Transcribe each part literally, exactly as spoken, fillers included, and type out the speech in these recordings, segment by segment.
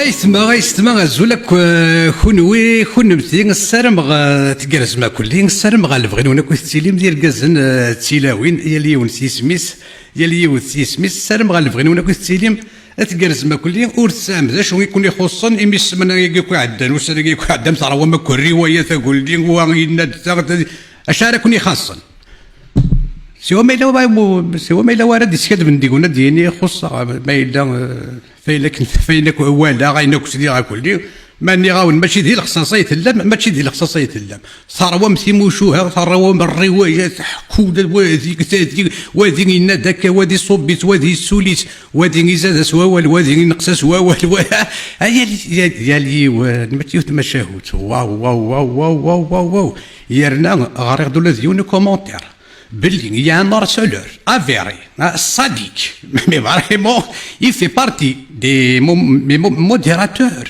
Aytma, aytma, azul akk, eh, kunwi, kunemti, ssarameɣ, eh, tgerrzem akk-lli, ssarameɣ lebɣi-nwen akk i tettilim d irgazen, eh, d tilawin, yal yiwen s yisem-is, yal yiwet s yisem-is, ssarameɣ lebɣi-nwen akk i tettilim, ad tgerrzem akk-lli, ur tesɛam d acu i ken-ixuṣṣen, imi ssmana-agi akk iɛeddan, ussan-agi akk iɛeddan, terwam akk rriwayat agulli, wa yenna-d ta, ta, acu ara ken-ixaṣṣen? Siwa ma yella wa, siwa ma yella wa ara d-iskadben deg-wen ad d-yini xuṣṣeɣ, ma yella, eh, fayen akken, fayen akk walaɣ, ayen akk sliɣ akk-lli, ma nniɣ-awen mačči di lexṣaṣ ay tellam, mačči di lexṣaṣ ay tellam. Terwam timucuha, terwam rriwayat, ḥku-d wadi, tadi, wadi yenna-d akka, wadi ṣubb-itt, wadi yessuli-tt, wadi izad-as wawal, wadi ineqqes-as wawal, wa-, ay, yal, yal, yal yiwen, mačči yiwet tmacahut. Waw, waw, waw, waw, waw, waw, waw. Yerna ɣriɣ-d ula d yiwen ukomantir belli Yann Marceleur, avéré, hein, sadique, mais vraiment, il fait partie des mo-, des mo-, modérateurs.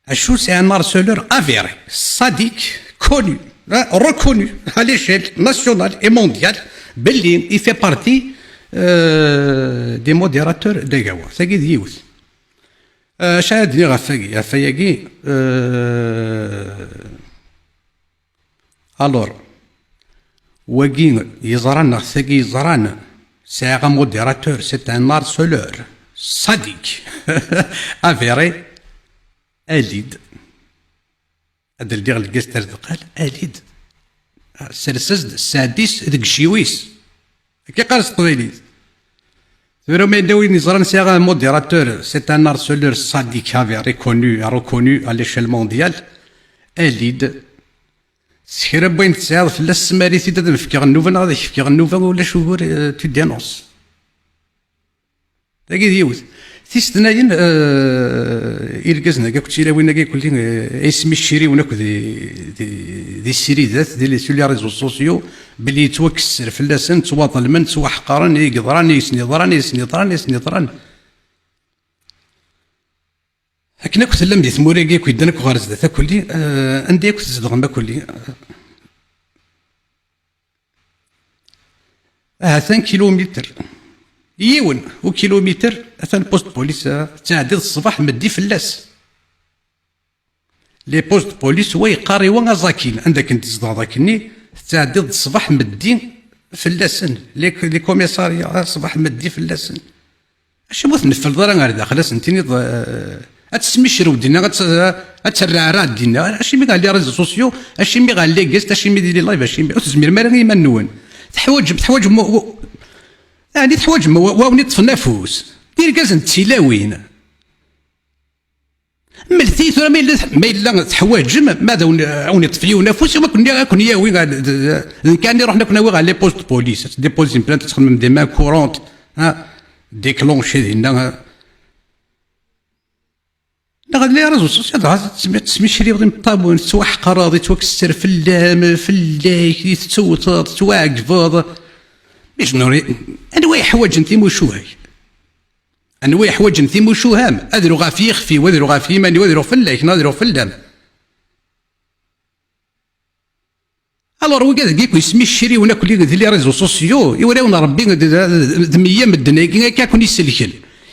Acu, c'est un harceleur avéré, sadique, connu, hein, reconnu à l'échelle nationale et mondiale, belli il fait partie, euh, des modérateurs d agawa. Tagi d yiwet. Euh, acu ara d-iniɣ ɣef wagi? Ɣef wayagi, euh, alors, wagi yeẓran neɣ tagi yeẓran, sɛiɣ amodérateur, c'est un harceleur, sadique, avéré, ali-d. Ad ldiɣ lgaz tardeqqal, ali-d. Sers-as-d sseɛd-is deg iciwi-s. Akka yeqqar s teqbaylit. Tura ma yella win yeẓran sɛiɣ un modérateur, c'est un harceleur sadique, avéré, connu, reconnu à l'échelle mondiale, ali-d. S kra n wayen tesɛiḍ fell-as, smarit-id ad m-fkeɣ nnuba neɣ ad ak-fkeɣ nnuba, ulac ugur, euh, tu dénonces. Tagi d yiwet. Tis tnayen, euh, irgazen-agi akk d tilawin-agi kulli, euh, ay smicciriwen akk di, di, di ssiridat, di les, sur les réseaux sociaux, belli yettwakesser fell-asen, ttwaḍelmen, ttwaḥqaren, i yeḍran, i sen-yeḍran, i sen-yeḍran, i sen-yeḍran. Akken akk tellam di tmura-agi akk yeddan akk ɣer zdat akk-lli, eh, anda akk tzedɣem akk-lli? Ahat un kilomètre. Yiwen ukilumitr, atan poste police, eh, tettɛeddiḍ ṣṣbeḥ meddi fell-as. Les postes de police, wa yeqqar i wa aẓakin, anda akken tzedɣeḍ akkenni, tettɛeddiḍ ṣṣbeḥ meddi fell-asen. Les, les commissariats, ṣṣbeḥ meddi fell-asen. Acimi ur tneffleḍ ara ɣer daxel, ad sen-tiniḍ, eh, ad tesmicrew dinna, ad tt-, ad terreɛreɛ dinna? Acimi ɣer les réseaux sociaux, acimi ɣer les guests, acimi di les lives, acimi ur tezmirem ara i yiman-nwen? Teḥwaǧem, teḥwaǧem wa-, wa-, ɛni teḥwaǧem wa, wa wen-iṭṭfen afus? D irgazen d tilawin. Mlet-iyi tura ma yella, ma yella teḥwaǧem, ma ad awen-, ad wen-iṭṭef yiwen afus, ad ken-, ad ken-yawi ɣer, d, d, d nekk ad ruḥen ad ken-awi ɣer les postes de police, ad tdépozem plainte, ad txedmem des mains courantes, ha, déclencher dinna, ha. Neɣ les réseaux sociaux, dɣa tesmi-, tesmicriweḍ imeṭṭawen, tettwaḥqreḍ, yettwakesser fell-am, fell-ak, tettewteḍ, tettwaɛegbeḍ. Mais je n'aurais, anwa yeḥwaǧen timucuha-k? Anwa yeḥwaǧen timucuha-m? Ad ruɣ ɣef yixef-iw, ad ruɣ ɣef yiman-iw, ad ruɣ fell-ak, neɣ ad ruɣ fell-am? Alors, wigad-agi akk yesmicriwen akk di les réseaux sociaux, iwrawen n Rebbi d, d, d, d meyya medden-agi akka ad ken-iselken.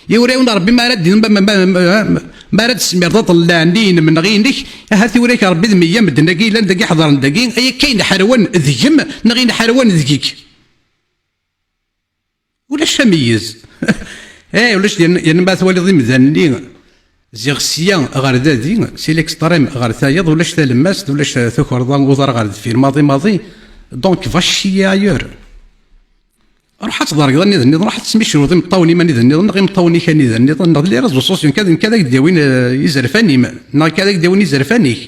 Iwrawen n Rebbi, ma ara d-, ma, ma, ma, ma, ma ara d-tesmirdeḍ ṭṭellan-inem neɣ inek, ahat iwra-k Rebbi d meyya medden-agi yellan dagi, ḥeḍren dagi, ay akka yenḥerwan deg-m neɣ yenḥerwan deg-k. Ulac ameyyez. Eh, ulac, yerna, yerna ma twaliḍ imdanen-nni, ziɣ sya ɣer dadi, si l'extrême ɣer tayeḍ, ulac talemmast, ulac tukerḍa uḍar ɣer deffir, maḍi, maḍi. Donc, va chier ailleurs. Ruḥ ad tḍergeḍ anida nniḍen, ruḥ ad tesmicruḍ imeṭṭawen-im anida nniḍen, neɣ imeṭṭawen-ik anida nniḍen, neɣ di les réseaux sociaux, nekk ad, nekk ad ak-d-yawin, eh, izerfan-im, neɣ nekk ad ak-d-yawin izerfan-ik.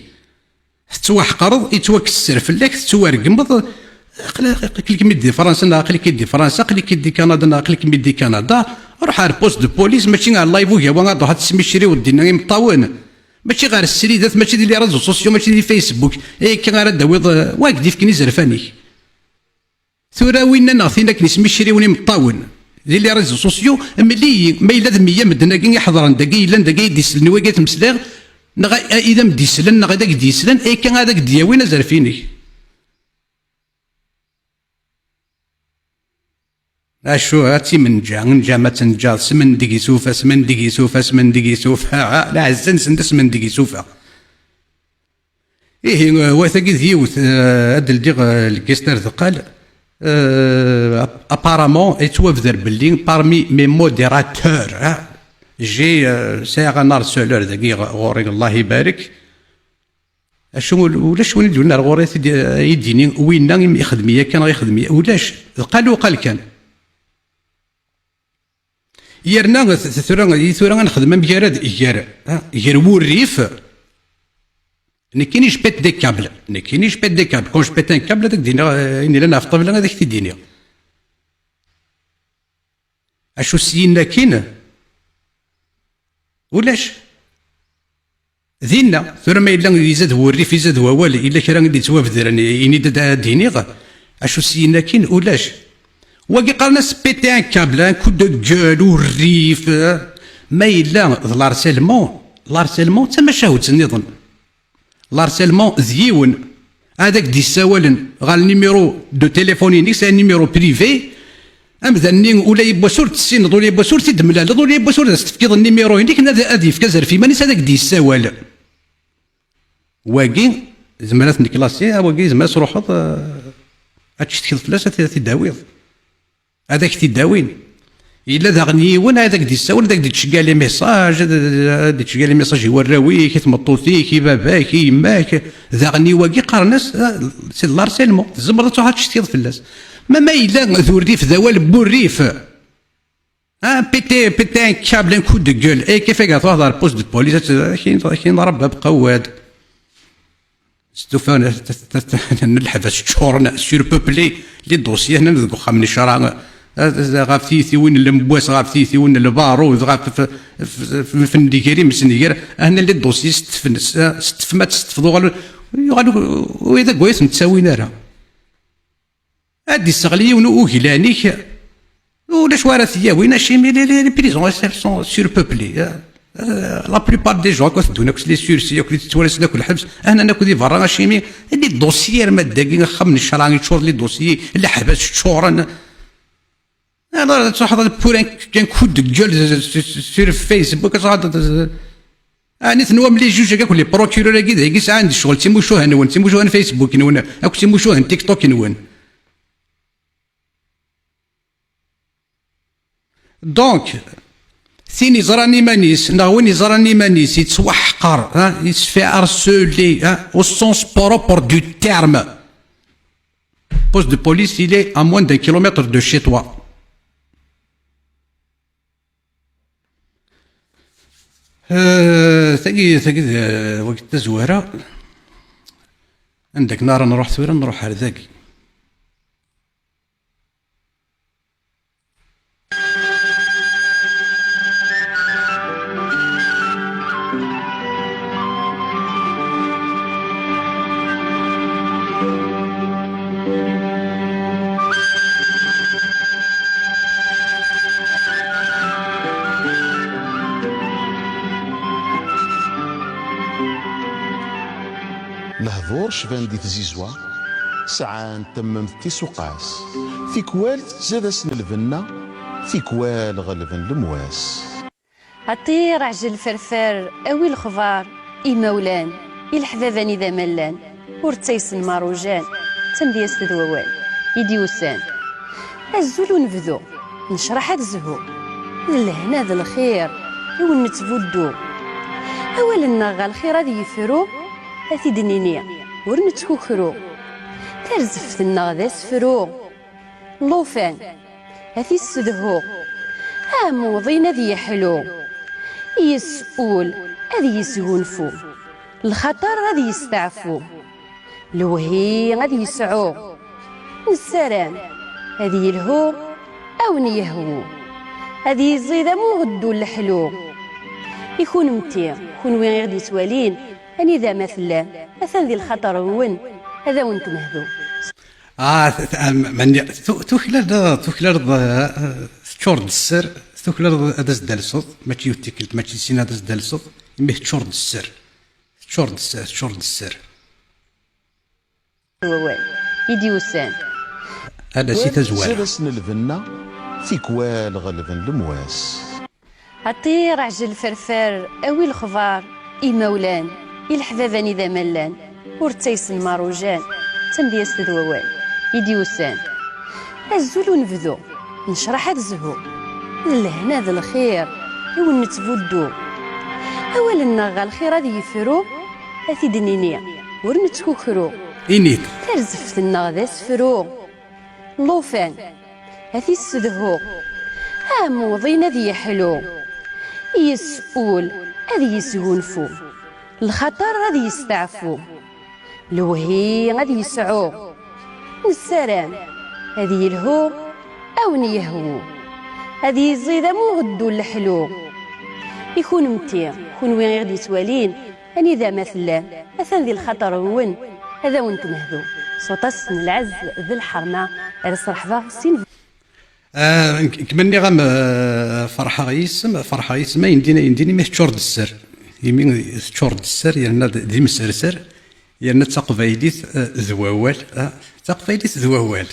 Tettwaḥqreḍ, yettwakesser fell-ak, tettwargmeḍ. Aql-, aql-ikem-id di Fransa, neɣ aql-ik-id di Fransa, aql-ikem-id di Kanada, neɣ aql-ikem-id di Kanada. Ruḥ ar poste de police, mačči ar live ugawa, ad truḥ ad tesmicriweḍ dinna imeṭṭawen. Mačči ɣer ssridat, mačči di les réseaux sociaux, mačči di Facebook. Akka ara d-tawiḍ, eh, wa ak-d-ifken izerfan-ik. Tura winna neɣ tin akken ismicriwen imeṭṭawen di les réseaux sociaux, mel-iyi, ma yella d meyya medden-agi iḥeḍren dagi, yellan dagi, i d-isellen i wagi i tmeslayeɣ, neɣ a, a, i d am-d-isellen, neɣ ad ak-d-yeslen, akka ad ak-d-yawin azerf-inek. Acu, ad timenǧa, nǧa ma tenǧa, smendeg isufa, smendeg isufa, smendeg isufa, ah, lɛezza-nsen d asmendeg isufa. Ihi, eh, wa tagi d yiwet, eh, ad d-ldiɣ, eh, lgist ar deqqal. Eh, ap-, apparemment, yettwabder belli parmi mes modérateurs, ah, j'ai, eh, sɛiɣ un harceleur dagi ɣ-, ɣur-i, Allah ibarek. Acu, ul-, ulac win i d-yulin ar ɣur-i ad yi-d-yini winna ixdem-iyi akka neɣ ixdem-iyi, ulac, d qal uqal kan. Yerna t-, t-, tura, i tura ad nexdem amgarad gar, ha, gar wurrif, nekkini je pète des câbles, nekkini je pète des câbles, quand je pète un câble ad ak-d-iniɣ, eh, ayen yellan ɣef ṭṭabla ad ak-t-id-iniɣ. Acu syin akkin? Ulac. Dinna, tura ma yella izad wurrif, izad wawal, yella kra i d-yettwabedren, ini-d ad d-iniɣ, acu syin akkin, ulac. Wagi qqaren-as péter un câble, un coup de gueule, urrif, eh? Ma yella d l'harcèlement, l'harcèlement d tamacahut nniḍen. L'harcèlement d yiwen, ad ak-d-issawalen ɣer le numéro de téléphone-inek, c'est un numéro privé, amdan-nni ula yiwwas ur t-tessineḍ, ula yiwwas ur t-id-temlaleḍ, ula yiwwas ur as-tefkiḍ nimiru-inek, ad, ad yefk azref iman-is, ad ak-d-yessawal. Wagi, zemreɣ ad t-neklasi, a wagi, zemreɣ ad truḥeḍ, eh, ad tcetkiḍ fell-as, ad t-, ad t-id-tawiḍ. Ad ak-t-id-awin. Yella daɣen yiwen ad ak-d-yessawel, ad ak-d-yettceggal les messages, ad, ad d-yettceggal les messages i warraw-ik, i tmeṭṭut-ik, i baba-k, i yemma-k. Daɣen i wagi qqaren-as, ah, c'est de l'harcèlement. Tzemreḍ ad truḥeḍ ad tcetkiḍ fell-as. Ma, ma yella d urrif, d awal n wurrif. Ah, péter, péter un câble, un coup de gueule. Eh, kif akka truḥeḍ ɣer poste de police, ad t-, ad k-, ad k-, ad k-, Rebbi abqawad. Stufa n, n, n, n leḥbas ččuren, surpeuplé, les dossiers hnan deg uxxam n ccṛeɛ, eh, ɣef tiytiwin n lemwas, ɣef tiytiwin n lbarud, ɣef f-, f-, f-, f-, fendiger, imesniger, hnan les dossiers, setfen, s-, setfem ad tsetfeḍ, uɣal, yuɣal u-, u-, d agway ur ten-ttawin ara. Ad d-isseɣli yiwen uglan-ik, ulac wa ara t-yawin, acimi les, les, les prisons, elles sont surpeuplées, hein. Euh, la plupart des gens, akk teddun akk s les sursis, akk tettwanasen akk lḥebs, hnan akk di berra, acimi les dossiers arma d dagi, axxam n ccṛeɛ yeččur d les dossiers, leḥbas ččuren. Alors, ad truḥeḍ ad pour un, un coup de gueule sur, sur, sur Facebook, ad truḥeḍ ad, ɛni tenwam les juges-agi akk, les procureurs-agi, dagi sɛan-d ccɣel, d timucuha-nwen, d timucuha n Facebook-nwen, akk d timucuha n TikTok-nwen. Donc, tin iẓran iman-is, neɣ win iẓran iman-is, yettwaḥqer, hein, il se fait harceler, hein, au sens propre du terme. Poste de police, il est à moins d'un kilomètre de chez toi. Euh, tagi, tagi, d, wagi d tazwara. Anda akken ara nruḥ tura, nruḥ ar dagi. Lehdur cban di tzizwa, sɛan tammemt tisuqas. Tikwal tettzad-asen lbenna, tikwal ɣelben lemwas. Aṭir, ɛjel, ferfer, awi lexbar, imawlan, i leḥbab anida ma llan, ur ttaysen ma rujan, d tamedyazt d wawal i d-yusan. Azul unebdu, necraḥ ad zhu, d lehna d lxir i wen-nettbuddu. Awal-nneɣ ɣer lxir ad yefru, ad t-id-nini ur nettkukru. Tarzeft-nneɣ d asefru, llufan ad t-issedhu, aɛmuḍin ad yeḥlu, yes ul ad yesgunfu, lxaṭer ad yesteɛfu, lewhi ad yesɛu. Nessaram ad yelhu, a wen-yehwu, ad yiẓid am uɣeddu n leḥlu. I kunemti, kunwi i ɣ-d-yettwalin, anida ma tellam, atan di lxaṭer-nwen, ad awen-t-nehdu. Ah, t-, t-, am-, mani, tu-, tuklaleḍ, tuklaleḍ, eh, teččureḍ d sser, tuklaleḍ ad as-d-talseḍ, mačči yiwet tikkelt, mačči sin ad as-d-talseḍ, imi teččureḍ d sser. Teččureḍ d sser, teččureḍ d sser. Wawal i d-yusan. Ala si tazwara. Tettzad-asen lbenna, Tikwal ɣelben lemwas. Aṭir ɛjel ferfer, awi lexbar, imawlan, i leḥbab anida ma llan, ur ttaysen ma rujan, d tamedyazt d wawal i d-yusan. Azul unebdu, necraḥ ad zhu, d lehna d lxir i wen-nettbuddu. Awal-nneɣ ɣer lxir ad yefru, ad t-id-nini ur nettkukru. Init. Tarzeft-nneɣ d asefru. Llufan ad t-issedhu, aɛmuḍin ad yeḥlu, yes ul ad yesgunfu, lxaṭer ad yesteɛfu, lewhi ad yesɛu. Nessaram ad yelhu, a wen-yehwu, ad yiẓid am uɣeddu n leḥlu. I kunemti, kunwi i ɣ-d-yettwalin, anida ma tellam, atan di lxaṭer-nwen, ad awen-t-nehdu s waṭas n lɛezz d lḥerma. Ar ṣṣreḥba sin. Ah, k- kma nniɣ-am, ah, ferḥeɣ yis-m, ferḥeɣ yis-m, ayendin, ayendin, imi teččur d sser. Imi teččur d sser, yerna d d imserser, yerna d taqbaylit, ah, d wawal, ah, taqbaylit d wawal.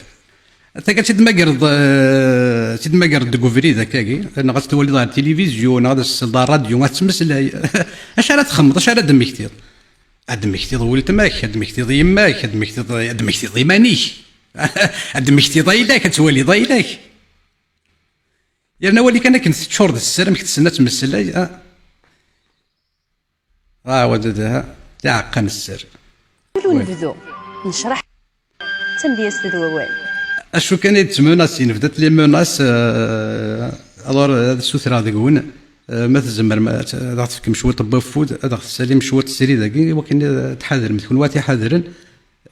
Ata ad tt-id-tmagreḍ, eh, ad tt-id-tmagreḍ deg ubrid akkagi, neɣ ad tt-twaliḍ ɣer tilivizyu, neɣ ad as-tesleḍ ɣer radyu, ad tettmeslay. Acu ara txemmeḍ, acu ara d-temmektiḍ? Ad d-temmektiḍ weltma-k, ad d-temmektiḍ yemma-k, ad d-temmektiḍ, ad d-temmektiḍ iman-ik, ad d-temmektiḍ ayla-k, ad twaliḍ ayla-k. Yerna wali kan akken teččur d sser, amek tessen ad tmeslay. Ah. Ah, wa d, d, ha, d aɛeqqa n sser. Ul unebdu, necraḥ d tamedyazt d wawal. Acu kan ay d tmenasin, bdat les menaces, euh, alors, euh, ad ssutreɣ deg-wen, euh, ma tzemrem ad ad aɣ-tefkem cwiṭ n wafud, ad aɣ-tessalim cwiṭ srid-agi, i wakken ad tḥadrem, d kenwi ad t-iḥadren,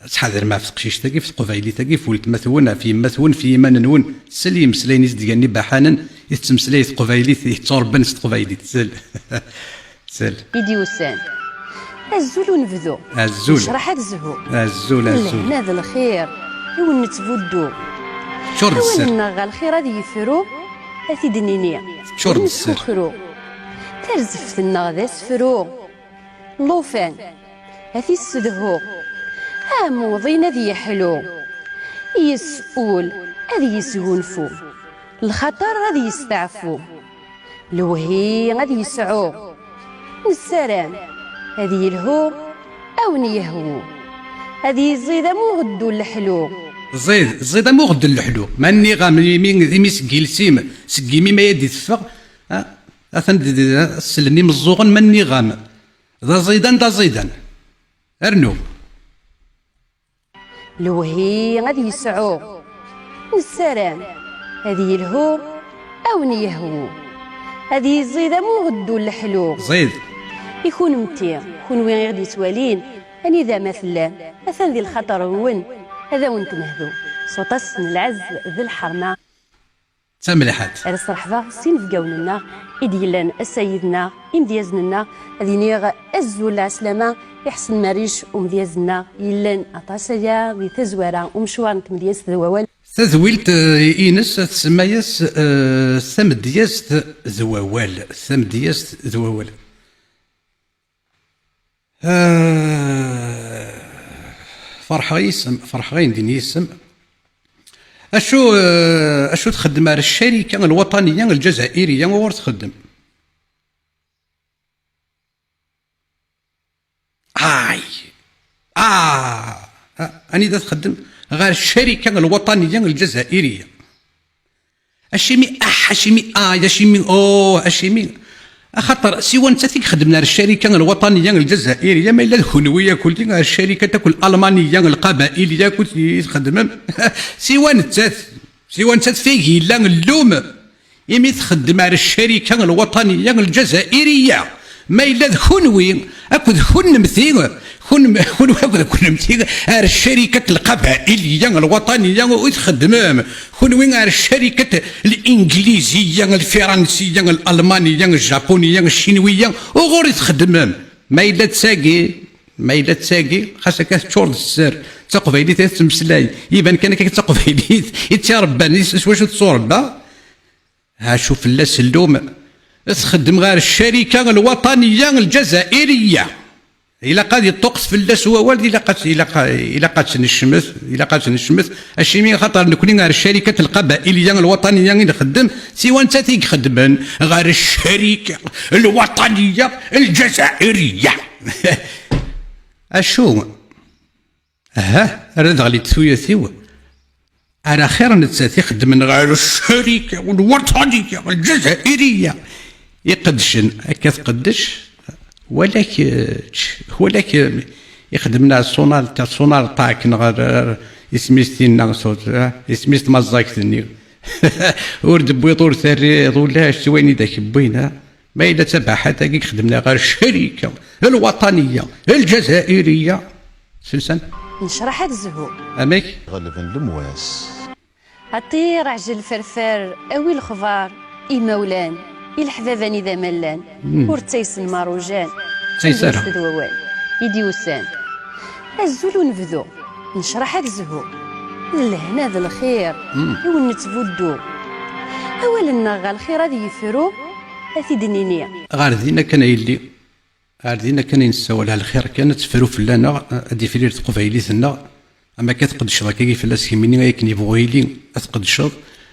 ad tḥadrem ɣef teqcict-agi, ɣef teqbaylit-agi, ɣef weltma-twen, ɣef yemma-twen, ɣef yiman-nwen, sel i yimeslayen i s-d-gan ibaḥanen, i tettmeslay teqbaylit, i yetturebban s teqbaylit, sel. Sel. I d-yusan. Azul unebdu. Azul. Necraḥ ad zhu. Azul, azul. Lehna d lxir i wen-nettbuddu. Teččur d sser. Awal-nneɣ ɣer lxir ad yefru, ad t-id-nini. Teččur d sser. Ur nettkukru. Tarzeft-nneɣ d asefru. Llufan ad t-issedhu. Aɛmuḍin ad yeḥlu. Yes ul ad yesgunfu. Lxaṭer ad yesteɛfu. Lewhi ad yesɛu. Nessaram ad yelhu, a wen-yehwu, ad yiẓid am uɣeddu n leḥlu. Ẓid, ẓid am uɣeddu n leḥlu. Ma nniɣ-am imi, imi seg iles-im, seg imi ma ad d-iteffeɣ, a, atan d, d, sellen imeẓẓuɣen, ma nniɣ-am d aẓidan, d aẓidan. Rnu. Lewhi ad yesɛu. Nessaram ad yelhu, a wen-yehwu, ad yiẓid am uɣeddu n leḥlu. Ẓid. I kunemti, kunwi i ɣ-d-yettwalin, anida ma tellam, atan di lxaṭer-nwen, ad awen-t-nehdu s waṭas n lɛezz d lḥerma. D tamelḥant. Ar ṣṣreḥba s inebgawen-nneɣ i d-yellan ass-a yid-neɣ, imedyazen-nneɣ, ad iniɣ azul lɛeslama i Ḥsen Maric, umedyaz-nneɣ yellan aṭas aya di tazwara umecwar n tmedyazt d wawal. Tadwilt, eh, ines tsemma-yas, eh, tamedyazt d wawal. Tamedyazt d wawal. Ah, ferḥeɣ yis-m, ferḥeɣ ayendin yis-m. Acu, eh, acu txeddem ar ccarika lwaṭaniya lǧazairiya uɣur txeddem? Ay! Ah! Ah, anida txeddem? Ɣer ccarika lwaṭaniya lǧazairiya. Acimi, ah, acimi, ah, acimi, oh, acimi. Axaṭer siwa nettat i ixeddmen ar ccarika lwaṭaniya lǧazairiya, ma yella d kunwi akk-nni ar ccarika akk lalmaniya lqabailiya akk i txeddmem. Siwa nettat, siwa nettat fig yella llum, imi txeddem ar ccarika lwaṭaniya lǧazairiya. Ma yella d kunwi akked kunemti, kun-, kunwi akked kunemti ar ccarikat lqabailiya lwaṭaniya i txeddmem, kunwi ar ccarikat lingliziya, lfiransiya, lalmaniya, ljapuniya, lcinwiya, uɣur i txeddmem? Ma yella d tagi, ma yella d tagi, xas akka teččur d sser, d taqbaylit i tettmeslay, iban kan akka d taqbaylit i tt-irebban, s, s wacu tetturebba? Acu fell-as llum? Txeddem ɣer ccarika lwaṭaniya lǧazairiya. Ilaq ad iṭṭuqet fell-as wawal, ilaq ad, ilaq, ilaq ad tt-necmet, ilaq ad tt-necmet, acimi? Xaṭer nekni ar ccarikat lqabailiya lwaṭaniya i nxeddem, siwa nettat i ixeddmen ɣer ccarika lwaṭaniya lǧazairiya. Acu? Aha, ara d-ɣlint tuyat-iw. Ar axir nettat ixeddmen ɣer ccarika lwaṭaniya lǧazairiya iqeddcen, akka tqeddec, wala kečč, wala kem ixeddmen ar ṣunal, ar ṣunal ṭak, neɣ ar, ar isem-is tinna, ṣut, ah, isem-is tmaẓẓagt-nni. Ur d-tewwiḍ, ur terriḍ, ulac s wayen i d ak-wwin, ah. Ma yella d tabaḥant-agi i ixeddmen ɣer ccarika lwaṭaniya lǧazairiya. Selsan. Necraḥ ad zhu. Amek? Ɣelben lemwas. Aṭir, ɛjel ferfer, awi lexbar, imawlan, i leḥbab anida ma llan, ur ttaysen ma rujan. Ttayes ara. Ad d wawal i d-yusan. Azul unebdu, necraḥ ad zhu. D lehna d lxir i wen-nettbuddu. Awal-nneɣ ɣer lxir ad yefru, ad t-id-nini. Ɣer din akken a yelli. Ar din akken i nessawal, ar lxir kan, ad tefru fell-aneɣ, ad d-ifrir teqbaylit-nneɣ. Am akka tqeddceḍ akkagi fell-as kemmini, ay akken yebɣu yili, ad tqeddceḍ.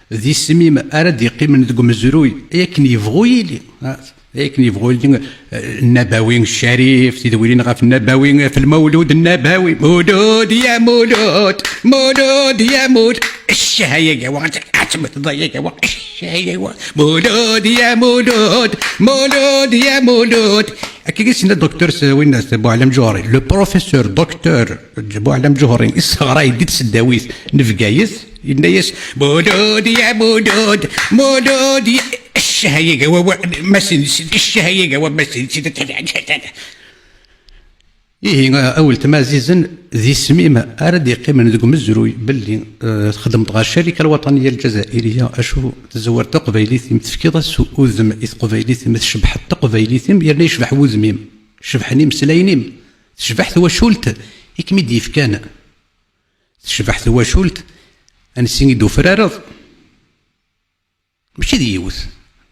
D isem-im ara d-iqqimen deg umezruy, ay akken yebɣu yili. Ay akken yebɣu yili, eh, Nnabawi Ccarif, tidwilin ɣef Nnabawi, ɣef Lmawlud Nnabawi. Mulud ya Mulud, Mulud ya Mulud. Ccah ay agawa, ad temmteḍ ay agawa. Ccah ay agawa. Mulud ya Mulud, Mulud ya Mulud. Akka i s-yenna docteur s-, winna s-, Buɛlam Ǧuhri, le professeur docteur Buɛlam Ǧuhri, isseɣray di tesdawit n Bgayet, yenna-yas: "Mulud ya Mulud, Mulud ya, ccah ay agawa, wa, ma s-, ccah ay agawa, ma s-, Ihi, a weltma ɛzizen, d isem-im ara d-yeqqimen deg umezruy belli, eh, txeddmeḍ ɣer Ccarika Lwaṭaniya Lǧazairiya, acu tzewreḍ taqbaylit-im, tefkiḍ-as udem i teqbaylit-im, tcebḥeḍ taqbaylit-im, yerna yecbeḥ wudem-im, cebḥen imeslayen-im, tecbeḥ twacult i kem-id-yefkan, tecbeḥ twacult ansi i d-ufrareḍ. Mačči d yiwet.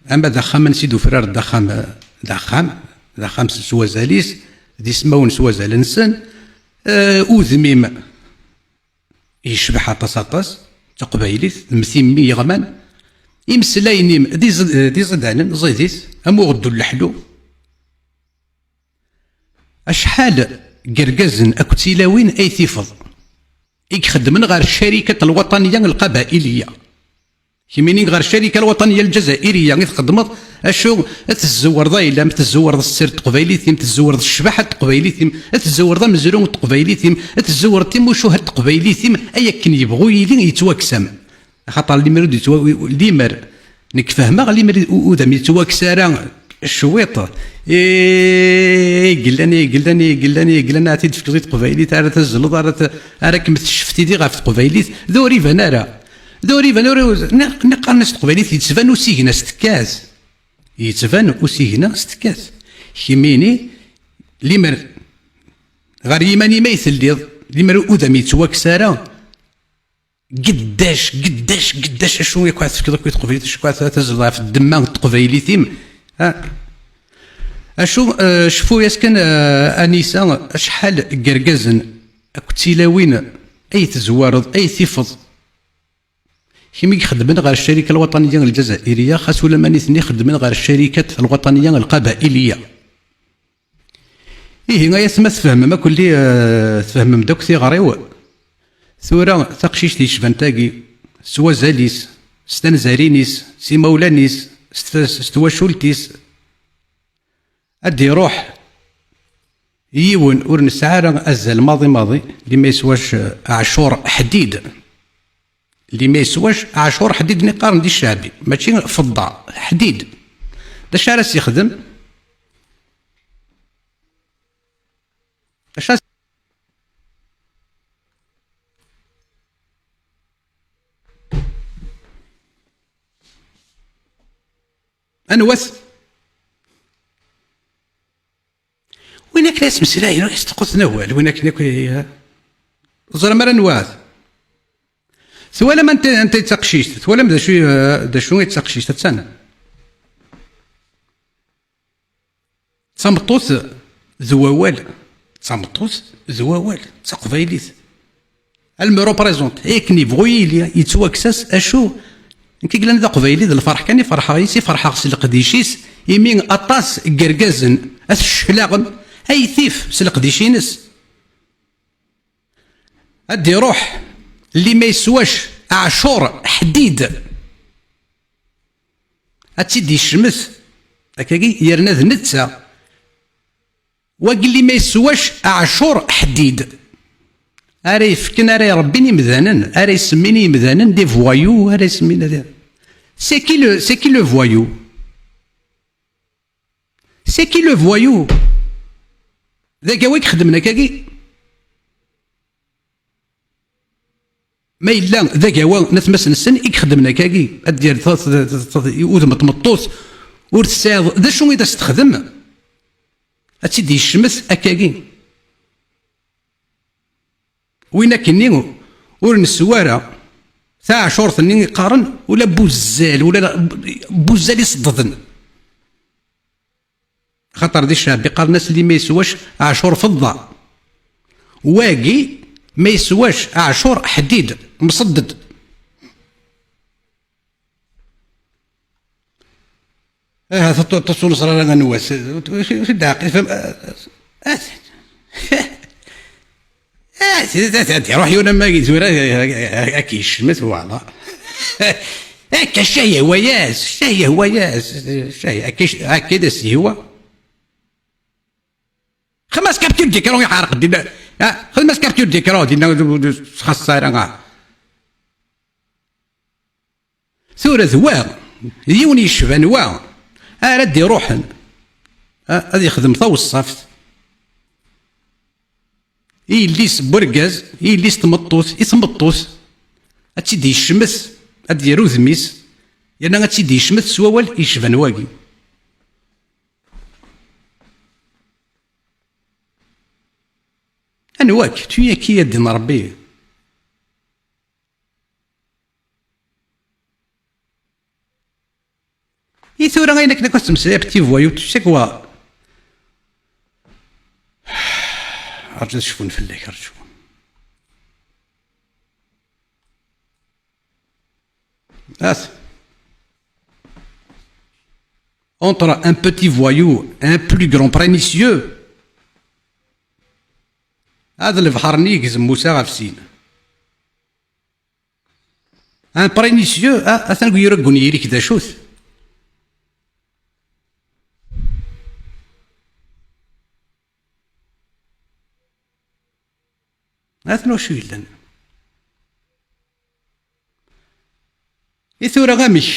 Ama d axxam ansi d-ufrar, d axxam, d axxam, d axxam s, s wazal-is, d ismawen s wazal-nsen, eh, udem-im yecbeḥ aṭas, aṭas, d taqbaylit, d mm timmi yeɣman, imeslayen-im d iẓ-, d iẓidanen, ẓidit, am uɣeddu n leḥlu. Acḥal n yergazen akked tilawin ay tifeḍ i ixeddmen ɣer Ccarikat Lwaṭaniya Lqabailiya? Kemmini ɣer Ccarikat Lwaṭaniya Lǧazairiya i txeddmeḍ, acu, ad tzewreḍ ayla-m, tzewreḍ sser n teqbaylit-im, tzewreḍ ccbaḥa n teqbaylit-im, ad tzewreḍ amezruy n teqbaylit-im, ad tzewreḍ timucuha n teqbaylit-im, ay akken yebɣu yili yettwaksam. Axaṭer limer ur d-yettwa-, limer nekk fehmeɣ, limer u-, udem yettwakkes ara cwiṭ. I, i yellan, i yellan, i yellan, i yellan, ara t-id-tefkeḍ i teqbaylit, ara tazzleḍ, ara t-, ara kem-tecfetidi ɣef teqbaylit, d ur iban ara. D ur iban, ur, nni-, nni qqaren-as teqbaylit, yettban usigna s tekkat. Yettban usigna s tekkat. Kemmini, limer ɣer yiman-im ay telliḍ, limer udem yettwakkes ara, geddac, geddac, geddac, acu i kɛad tefkiḍ akk i teqbaylit, acu kɛad tazleḍ ɣef ddemma n teqbaylit-im? Ha? Acu, eh, cfu-yas kan, eh, Anisa, acḥal n yergazen akked tilawin ay tezwareḍ, ay tifeḍ? Kemmini ixeddmen ɣer Ccarikat Lwaṭaniya Lǧazairiya, xas ula ma nitni xeddmen ɣer Ccarikat Lwaṭaniya Lqabailiya. Ihi, ay atma, tfehmem akk lli, eh, tfehmem-d akk tiɣri-w. Tura, taqcict yecban tagi, s wazal-is, s tanzarin-is, s imawlan-is, s tf-, s twacult-is, ad d-iruḥ yiwen ur nesɛi ara azal maḍi maḍi, lli ma yeswa c-, aɛcur ḥdid. Lli ma yeswa c-, aɛcur ḥdid-nni qqaren di Ccaɛbi, mačči feḍḍa, ḥdid. D acu ara s-yexdem? D acu ara s-, anwa-t? Win akken ay ttmeslayen, ur as-teqquten awal, win akken akk i, ẓer amar anwa-t. Twalam anta, anta i d taqcict? Twalam d acu, d acu i d taqcict? Attan. D tameṭṭut d wawal. tameṭṭut d wawal, d taqbaylit. Elle me représente. Akken yebɣu yili, yettwakkes-as acu? Nekk i yellan d aqbayli, d lferḥ kan i ferḥeɣ yis, i ferḥeɣ s leqdic-is, imi aṭas n yergazen at cclaɣem ay tif s leqdic-ines. Ad d-iruḥ lli ma yeswac aɛcur ḥdid, ad tt-id-yecmet akkagi, yerna d netta. Wagi lli ma yeswac aɛcur ḥdid, ara yefken, ara irebbin imdanen, ara isemmin i imdanen des voyous, ara isemmin ad... C'est qui le, c'est qui le voyou? C'est qui le voyou? D agawa i ixeddmen akkagi? Ma yella d agawa n atmasen-nsen i ixeddmen akkagi, ad d-yerr t-, t-, t-, t-, udem n tmeṭṭut, ur tesɛiḍ d acu i d as-texdem, ad tt-id-yecmet akkagi. Win akkenni ur neswa ara taɛcurt-nni i qqaren, ula buzzal, ula la-, buzzal iṣeddden. Xaṭer di ccɛeb qqaren-as lli ma yeswac aɛcur feḍḍa. Wagi ma yeswac aɛcur ḥdid, mṣedded. Aha, taṭ-, taṭ-, ur neẓri ara anwa-s. Ur, ur, ur d-ɛqil, fhem, ah, ah, ah, ad iruḥ yiwen am wagi tura, ad k-yecmet, voilà. Akka, ccah yehwa-yas, ccah yehwa-yas, ccah, akka, akka i d as-yehwa. Xdem-as capture d'écran, iḥerq dinna. Ah, xdem-as capture d'écran dinna, ur, ur, ur txaṣṣ ara, ah. Tura d wa, d yiwen yecban wa, ara d-iruḥen, ah, ad yexdem taweṣṣaft. I yelli-s n urgaz, i yelli-s n tmeṭṭut, i tmeṭṭut, ad tt-id-yecmet, ad d-yerr udem-is, yerna ad tt-id-yecmet s wawal yecban wagi. Anwa-k? Tu es qui, a ddin Ṛebbi? I tura ayen akken akk ad temmeslay petit voyou, tu sais quoi? Rǧu ad cfun fell-ak, rǧu. At. Entre un petit voyou et un plus grand pernicieux, ad lebḥer-nni yegzem Musa ɣef sin. Un pernicieux, ah, atan deg yiraggu n yiri-k d acu-t? Atan wacu yellan. I tura amek?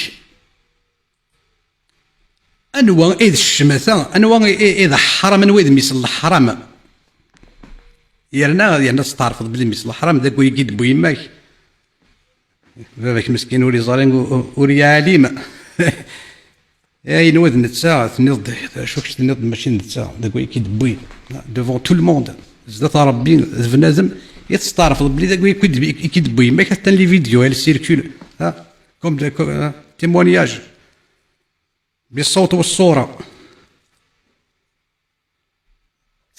Anwa i d ccmata? Anwa i, i, i d ḥram? Anwa i d mmi-s n leḥram? Yerna, yerna testeɛrfeḍ belli mmi-s n leḥram d agway i d-tewwi yemma-k. Baba-k meskin ur yeẓri, ur, ur yeɛlim. Ayen wa d netta, tenniḍ-d d acu kečč tenniḍ-d mačči d netta, d agway i d-tewwi. Devant tout le monde. Zdat Ṛebbi, d bnadem, i testeɛrfeḍ belli d agway i d-, i d-tewwi yemma-k, atan les vidéos, elles circulent. Ha? Comme de, comme, ha? Témoignage. Biṣṣawt u ṣṣura.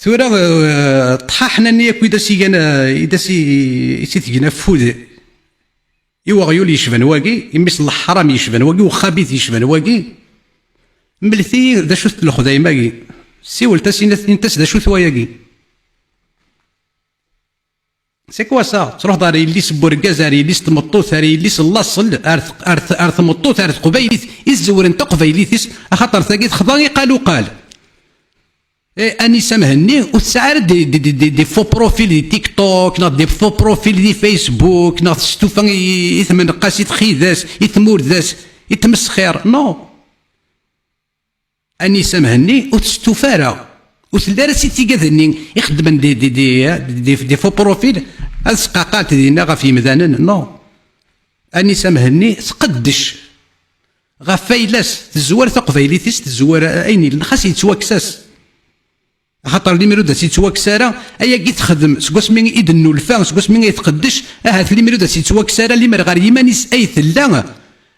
Tura, eh, ṭṭḥaḥna-nni akk i d as-igan, eh, i d as-i-, i s-itgen afud i weɣyul yecban wagi, i mmi-s n leḥram yecban wagi, uxabit yecban wagi. Mlet-iyi d acu-t lexdayem-agi. Siwelt-as, init-, init-as d acu-t wayagi. C'est quoi ça? Truḥeḍ ar yelli-s n urgaz, ar yelli-s n tmeṭṭut, ar yelli-s n laṣel, ar t-, ar t-, ar tmeṭṭut, ar teqbaylit i tzewren taqbaylit-is, axaṭer tagi texḍa i qaluqal. Eh, Anisa Mhenni ur tesɛi ara des, des, des, des, des faux profils di TikTok, neɣ des faux profils di Facebook, neɣ testufa i, i tmenqas, i txidas, i tmurdas, i tmesxir. Non. Anisa Mhenni ur testufa ara. Ur telli ara si tigad-nni ixeddmen des, des, des, des, des faux profils, ad sqaqant dinna ɣef yemdanen. Non. Anisa Mhenni tqeddec ɣef wayla-s, tezwar taqbaylit-is, tezwar ayen yellan, xas yettwakkes-as. Axaṭer limer ur d as-yettwakkes ara, ayagi texdem, seg wasmi i d-nnulfa, seg wasmi ay tqeddec, ahat limer ur d as-yettwakkes ara, limer ɣer yiman-is ay tella,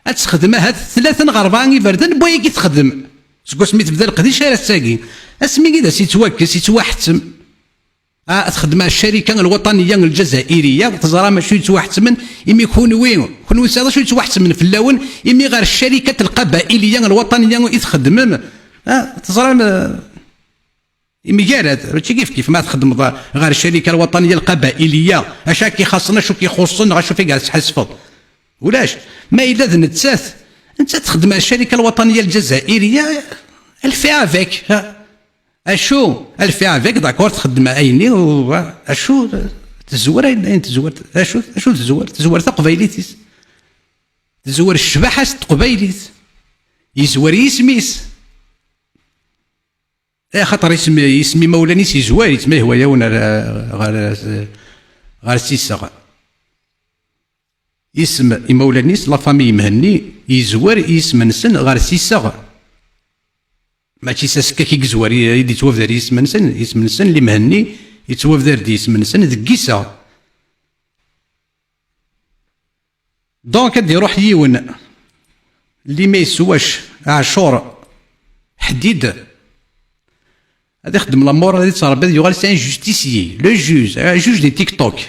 ad texdem ahat tlata neɣ rebɛa iberdan n wayagi texdem. Seg wasmi tebda leqdic ar ass-agi. Asmi i d as-yettwakkes, yettwaḥettem. Ah, txeddem ɣer ccarika lwaṭaniya lǧazayriya, teẓram acu yettwaḥettmen, imi kunwi, kunwi tesɛiḍ acu yettwaḥettmen fell-awen, imi ɣer ccarika lqabailiya lwaṭaniya i txeddmem, ah, teẓram, eh, yemgarad, mačči kif kif ma txeddmeḍ ɣer ccarika lwaṭaniya lqabailiya, acu k-ixaṣṣen, acu k-ixuṣṣen, neɣ acu fi tesḥasfeḍ. Ulac. Ma yella d nettat, nettat txeddem ɣer ccarika lwaṭaniya lǧazayriya, elle fait avec, ha. Acu, elle fait avec, d'accord, txeddem ayenni, u, acu, tezwer ayen, ayen tezwer, acu, acu tezwer? Tezwer taqbaylit-is. Tezwer ccbaḥa-s n teqbaylit. Yezwer yisem-is. Eh, axaṭer isem, isem imawlan-is yezwer-itt, ma yehwa-yawen ar, ɣer, ɣer s iseɣ. Isem imawlan-is, la famille Mhenni, yezwer yisem-nsen ɣer s iseɣ. Mačči s asekkak i yezwer i, i d-yettwabder yisem-nsen, yisem-nsen, li Mhenni, yettwabder-d yisem-nsen deg yiseɣ. Donc, ad d-iruḥ yiwen, li ma yeswac Ɛacur Ḥdid, ad ixdem la morale, ad ittrebbi, ad yuɣal c'est un justicier, le juge, un juge des TikTok.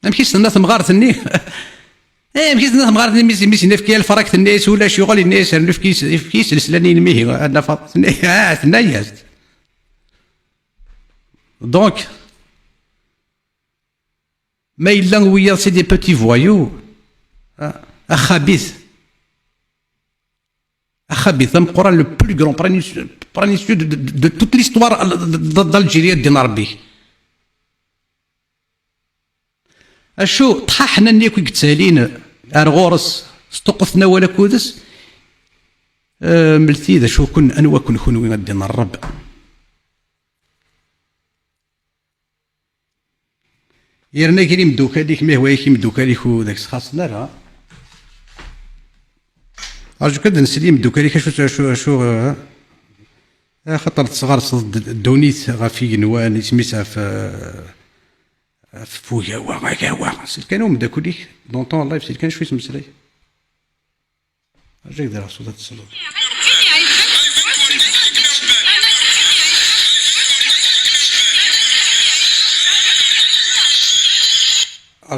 Amek i s-tenna temɣart-nni? Eh, amek i s-tenna temɣart-nni, mi s-, mi s-nefk yal frakt-nni, s ulac yuɣal, yenna-yas, rnu efk-is, efk-is lesla-nni-inem ihi, a Nna Faḍma. Tenna, ah, tenna-yas-d. Donc, ma yella wiyaḍ c'est des petits voyous, ah, axabit. Axabit ameqqran, le plus grand pernicieux, pernicieux de, de, de toute l'histoire d'Algérie, ddin Rebbi. Acu ṭṭḥaḥna-nni akk i yettalin ar ɣur-s, sṭuqquten awal akud-s, eh, mlti d acu-ken, anwa-ken kunwi a ddin Rebbi? Yerna gar imeddukal-ik, ma yehwa-yak imeddukal-ik ur d ak-sxaṣen ara. Rǧu kan ad nsel imeddukal-ik, acu, acu, acu, eh, axaṭer tesɣerseḍ-d ddunit ɣef igenwan, isem-is ɣef, eh, ɣef ugawa, agawa. Sel kan i umeddakel-ik, dans ton live, sel kan acu yettmeslay. Rǧu ad k-d-rreɣ ṣṣut ad tesleḍ.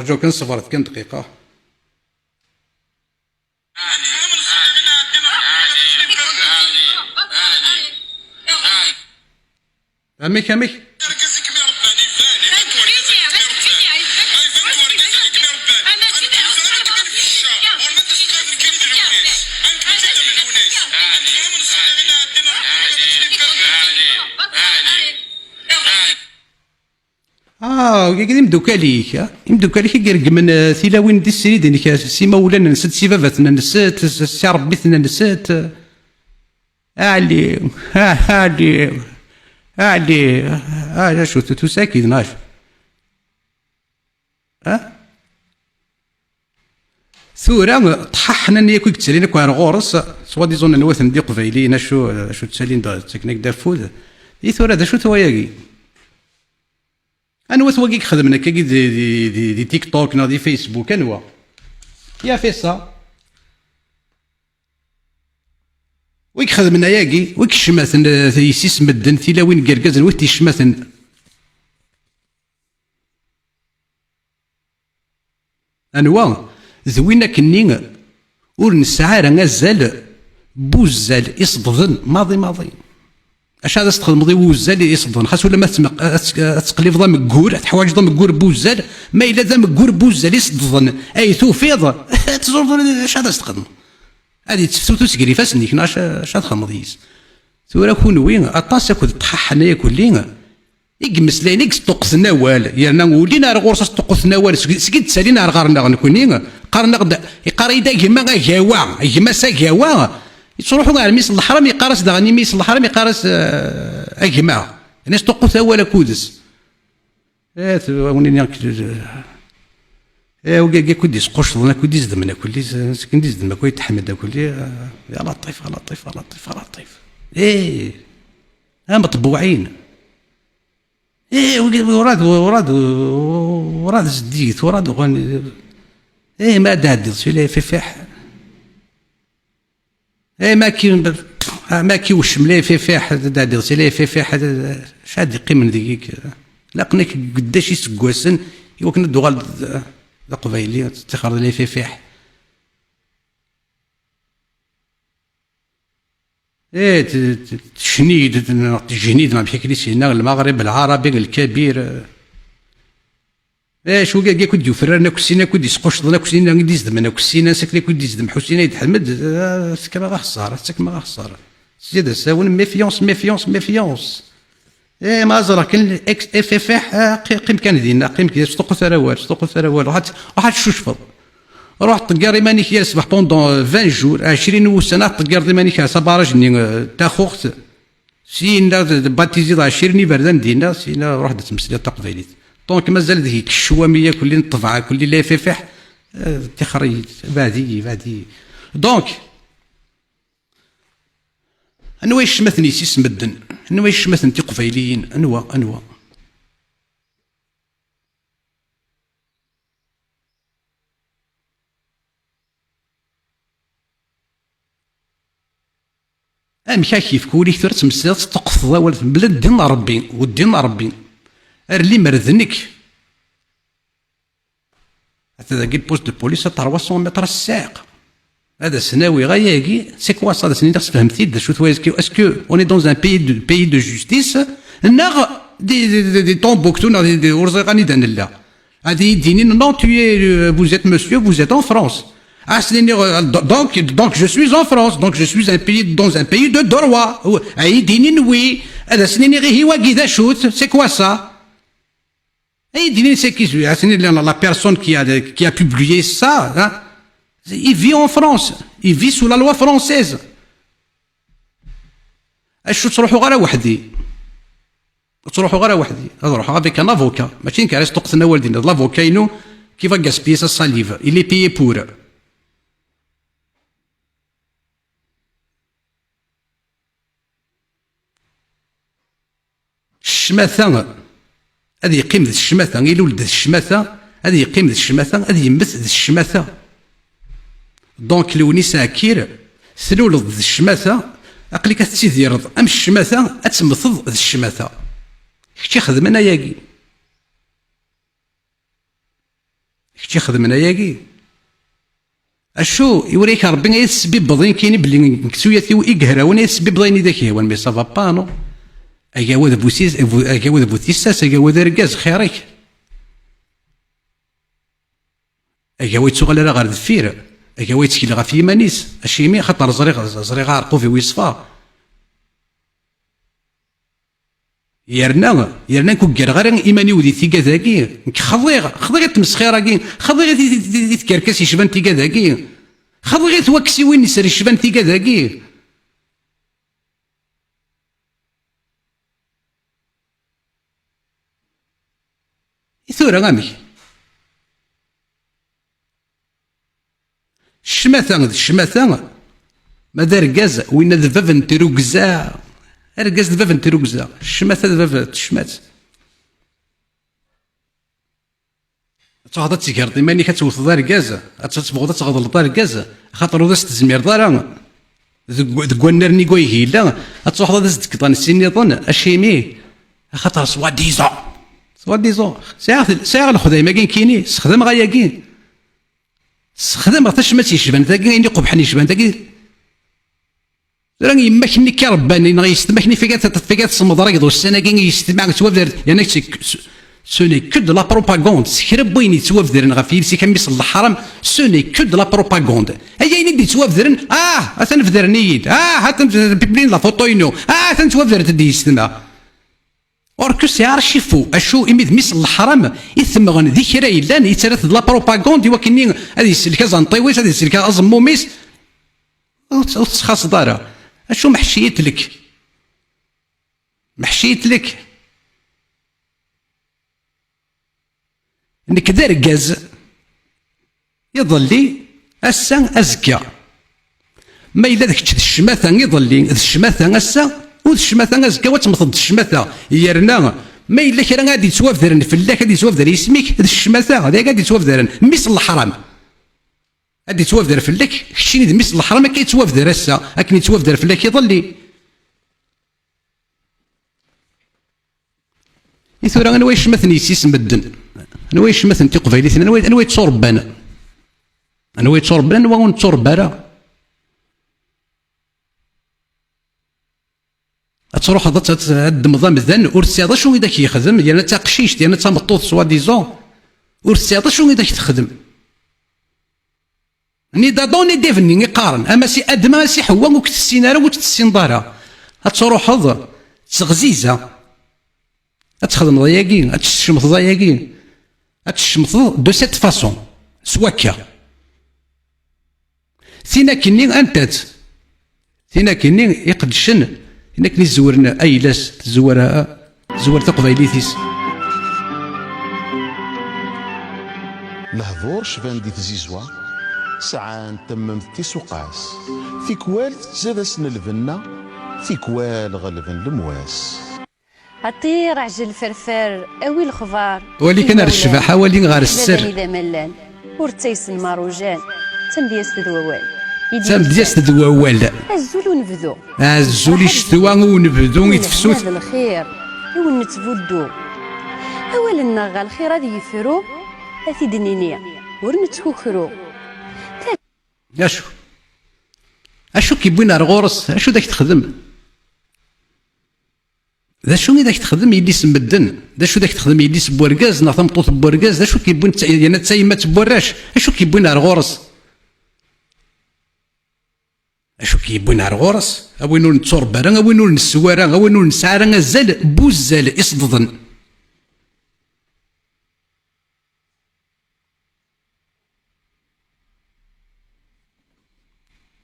Rǧu kan, ṣebret kan dqiqa. Amek, amek? Ah, wigi d imdukal-ik, ah? Imdukal-ik i iregmen, eh, tilawin di srid-inek, eh, s imawlan-nsent, s ibabaten-nsent, s, s iṛebbiten-nsent, eh. Ali, ah, Ali, Ali, ah, acu, tu, tu sakit, nac? Ah? Tura, ṭṭḥaḥna-nni akk i yettalin akk ar ɣur-s, swadizun n waten d iqbayliyen, acu, acu ttalin da, ttaken-ak-d afud. I tura, d acu-t wayagi? Anwa-t wagi i ixedmen akkagi di, di, di, di TikTok neɣ di Facebook? Anwa? Qui a fait ça? Wi ixedmen ayagi? Wi icemten, eh, yessis medden, tilawin n yergazen, wi t-icemten? Anwa? D win akkenni ur nesɛi ara azal n wuzzal iṣeddden maḍi maḍi. Acu ad as-txedmeḍ i wuzzal iṣeddden? Xas ulamma ad tmeq-, ad tt-, ad teqlibeḍ ameggur, teḥwaǧeḍ ameggur n wuzzal, ma yella d ameggur n wuzzal iṣeddden ay tufiḍ, ad tẓurḍ acu ad as-txedmeḍ. Ad yetteftutus gar ifassen-ik, neɣ acu, acu ad txedmeḍ yis? Tura kunwi, aṭas akked ṭṭḥaḥen-a akk-lli, i imeslayen, i yesṭuqqten awal, yerna ulin ar ɣur-s ad sṭuqquten awal, seg, seg i d-ttalin ar ɣer-neɣ nekni, qqaren-aɣ-d, iqqar-iyi-d a gma agawa, a gma-s agawa, yettruḥu ar mmi-s n leḥram, yeqqar-as daɣen i mmi-s n leḥram, yeqqar-as, eh, a gma. Yerna yesṭuqqut awal akud-s. Eh, tu-, a wen-iniɣ k-, eh, wigi akk i d-isquccḍen, akk i d-izdmen, akk i d-iz-, skin d-izdem, akk i d-teḥmed, akk i, eh, ya Laṭif, a Laṭif, a Laṭif, a Laṭif. Eh, am ṭebbuɛin. Eh, wigi, urad, urad, urad zeddiget, urad uɣan. Eh, ma ad d-ɛeddiḍ, si la fifiḥ. Eh, ma akken, Ah, ma k-iwcem la F F H, ad d-ɛeddiḍ si la F F H, ad, ad, ad yeqqimen deg-k. Laqen-ak geddac iseggasen i wakken ad d-tuɣal d, d aqbayli, ad tettixer d la F F H. Eh, t-, t-, tecni-d, neɣ tejni-d, neɣ amek akken i s-yenna, Lmaɣrib, Lɛarabi, Lkabir. Eh, acu, wigi akk i d-yufraren akk sin, akk i d-yesquccḍen akk sin, i d-izedmen akk sin, ansi akken akk i d-izdem Ḥusin Ayt Ḥmed, eh, tettakem-aɣ axeṣṣar, tettakem-aɣ axeṣṣar. Zid asawen, méfiance, méfiance, méfiance. Eh, ma ẓriɣ kan F F H, ah, qi-, qqim kan dinna, qqim kan, sṭuqqut ara awal, sṭuqqut ara awal, ruḥ ad, ruḥ ad tcucfeḍ. Ruḥ ṭegger iman-ik yal ṣṣbeḥ pendant, euh, vingt jours, ɛecrin n wussan, ad tṭeggereḍ iman-ik ar s abaraj-nni, euh, Taxuxt. Syin ad batiziḍ ɛecrin n iberdan dinna, syin ruḥ ad tmeslid taqbaylit. Donc, mazal deg-k ccwami akk, kulli n ṭṭbeɛ, kulli la F F H, euh, tixer-iyi, beɛd-iyi, beɛd-iyi. Donc, anwa i ccmaten yessis medden? Anwa i ccmaten tiqbayliyin? Anwa? Anwa? Amek ak yefk wul-ik tura tettmeslayeḍ, teṭṭuqteḍ awal, mebla ddin n Ṛebbi, u ddin n Ṛebbi. Ar limer d nekk. Ata dagi le poste de police à trois cents mètres ssiɛiq. Ad as-nawiɣ ayagi, c'est quoi ça? Ad as-niniɣ sefhem-t-id, d acu-t wayagi? Est-ce que on est dans un pays de, pays de justice? Neɣ di, di, di, di Tombouctou, neɣ di, di, ur ẓriɣ anida nella. Ad iyi-d-inin, non, tu es, euh, vous êtes monsieur, vous êtes en France. Ad as-niniɣ, euh, donc, donc je suis en France, donc je suis un pays, dans un pays de droit. Ad iyi-d-inin oui. Ad as-niniɣ ihi wagi d acu-t? C'est quoi ça? Et il dit, c'est qui celui-là? C'est la, la personne qui a, qui a publié ça, hein? Il vit en France, il vit sous la loi française. Acu ttruḥuɣ ara weḥdi? Ur ttruḥuɣ ara weḥdi. Ad ruḥeɣ avec un avocat. Mačči nekk ara s-ṭuqqten awal dinna. D l'avocat-inu qui va gaspiller sa salive. Il est payé pour. Ccmata ad yeqqim d ccmata, ilul-d d ccmata, ad yeqqim d ccmata, ad yemmet d ccmata. Donc, Lewnis Ɛkir, tluleḍ d ccmata, aql-ik ad tettidireḍ am ccmata, ad temmteḍ d ccmata. Kečč ixedmen ayagi. Kečč ixedmen ayagi. Acu, iwala-yak Ṛebbi ay tesbibbeḍ ayen kini belli deg tuyat-iw i yehrawen ay tesbibbeḍ ayen i d ak-yehwan, mais ça va pas, non? Agawa d bu tis-, bu-, agawa d bu tissas, agawa d argaz, xir-ik. Agawa yettuɣal ara ɣer deffir, agawa yettkel ɣef yiman-is, acimi? Axaṭer ẓriɣ, ẓriɣ aɛerqub-iw yeṣfa. Yerna, yerna nekk ur ggareɣ ara iman-iw di tigad-agi. Nekk xḍiɣ, xḍiɣ i tmesxir-agi, xḍiɣ i, i, i, i tkerkas yecban tigad-agi. Xḍiɣ i twaksiwin yecban tigad-agi. I tura amek? Ccmata d ccmata, ma d argaz, winna d bab n trugza. Argaz d bab n trugza, ccmata d bab n tecmat. Ad truḥeḍ ad tegreḍ iman-ik, ad tewteḍ argaz, ad tebɣuḍ ad tɣeḍleḍ argaz, axaṭer ur as-tezmireḍ ara. Deg, deg wannar-nni deg wayeg yella, ad truḥeḍ ad as-d-tekḍan sin nniḍen, acimi? Axaṭer soi-disant. Soi-disant. Sɛiɣ, sɛiɣ lexdayem-agi nekkini, sexdameɣ ayagi. Sexdameɣ tacmat yecban tagi, ayen iqubḥen yecban tagi. Tura yemma-k-nni k-irebban, neɣ yessetma-k-nni fika, fika tesmeḍ raged ussan-agi yessetma ttwabder, yerna c'est que, ce, ce n'est que de la propagande, s kra n wayen yettwabdren ɣef yiles-ik a mmi-s n leḥram, ce n'est que de la propagande. Ay ayen i d-yettwabdren, ah, atan bdren-iyi-d, ah, atan publin la photo-inu, ah, atan ttwabdrent-d yessetma. Or que c'est archi faux. Acu imi d mmi-s n leḥram i t-mmɣen di kra yellan, yettarra-t d la propagande i wakken ad yesselk aẓenṭiw-is, ad yesselk aẓemmum-is. Ur tt-, ur tettxaṣṣeḍ ara. Acu meḥci yetlek? Meḥci yetlek. Nekk d argaz. Iḍelli, ass-a, azekka. Ma yella d kečč d ccmata iḍelli, d ccmata ass-a, u d ccmata azekka, wa temmteḍ d ccmata. Yerna, ma yella kra ad yettwabdren fell-ak, ad yettwabder yisem-ik, d ccmata, d ayagi ad yettwabdren. Mmi-s n leḥram. Ad d-yettwabder fell-ak, keččini d mmi-s n leḥram, akka yettwabder ass-a, akken yettwabder fell-ak iḍelli. I tura, anwa yecmaten yessi-s n medden? Anwa yecmaten tiqbaylitin? Anwa, anwa yetturebban? Anwa yetturebban, anwa ur netturebba ara? Ad truḥeḍ ad, ad, ad ddmeḍ amdan, ur tesɛiḍ acu i d ak-yexdem, yerna d taqcict, yerna d tameṭṭut, soi-disant, ur tesɛiḍ acu i d ak-texdem. Ni d'Adam ni d'Ève-nni i qqaren, ama si Adem, ama si Ḥewwa, ur k-tessin ara, ur k-tessineḍ ara. Ad truḥeḍ d teɣziza. Ad txedmeḍ ayagi, ad tecmteḍ ayagi, ad tecmteḍ de cette façon, s wakka. Tin akkenni, anta-tt? Tin akkenni iqeddcen, tin akken izewren ayla-s, tezwer, tezwer taqbaylit-is. Lehdur cban di tzizwa, sɛan tammemt tisuqas. Tikwal tettzad-asen lbenna, tikwal ɣelben lemwas. A ṭṭir ɛjel ferfer, awi lexbar. Wali kan ar ccbaḥa, wali ɣer sser. Baba-nni d amallan, ur ttaysen marujan. D tamedyazt d wawal. I d-yusan. D tamedyazt d wawal. Azul unebdu. Azul i ccetwa i unebdu i tefsut. Lehna d lxir i wen-nettbuddu. Awal-nneɣ ɣer lxir ad yefru, ad t-id-nini ur nettkukru. Acu? Acu k-yewwin ar ɣur-s? Acu d ak-texdem? D acu i d ak-texdem yelli-s n medden? D acu i d ak-texdem yelli-s n wergaz neɣ tameṭṭut n wergaz? D acu k-yewwin d ta-, yerna d tayemmat n warrac? Acu k-yewwin ar ɣur-s? Acu k-yewwin ar ɣur-s? A win ur netturebba ara, a win ur nessew ara, a win ur nesɛi ara azal n wuzzal iṣeddden.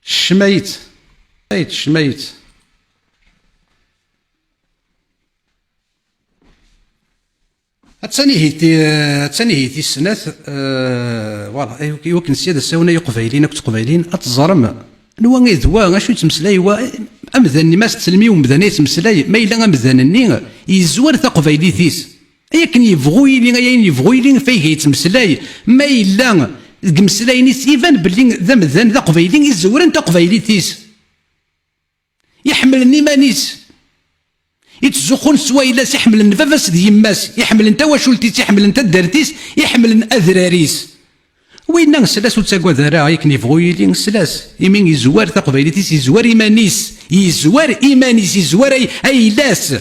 Ccmayet, ccmayet, ccmayet. Attan ihi ti-, attan ihi tis snat, eh, voilà, i wakken sya d asawen ay uqbayliyen akked teqbayliyin, ad teẓrem anwa i d wa, acu yettmeslay wa, amdan-nni ma s-teslem i umdan ay yettmeslay, ma yella amdan-nni yezwar taqbaylit-is. Ay akken yebɣu yili, ay ayen yebɣu yili, f ayeg ay yettmeslay, ma yella deg imeslayen-is, iban belli d amdan d aqbayli izewren taqbaylit-is. Iḥemmlen iman-is. Ittzuxxun s wayla-s, iḥemmlen baba-s d yemma-s, iḥemmlen tawacult-is, iḥemmlen taddart-is, iḥemmlen adrar-is. Winna slas, ur ttagad ara, akken yebɣu yili, slas. Imi yezwar taqbaylit-is, yezwar iman-is, yezwar iman-is, yezwar ay-, ayla-s.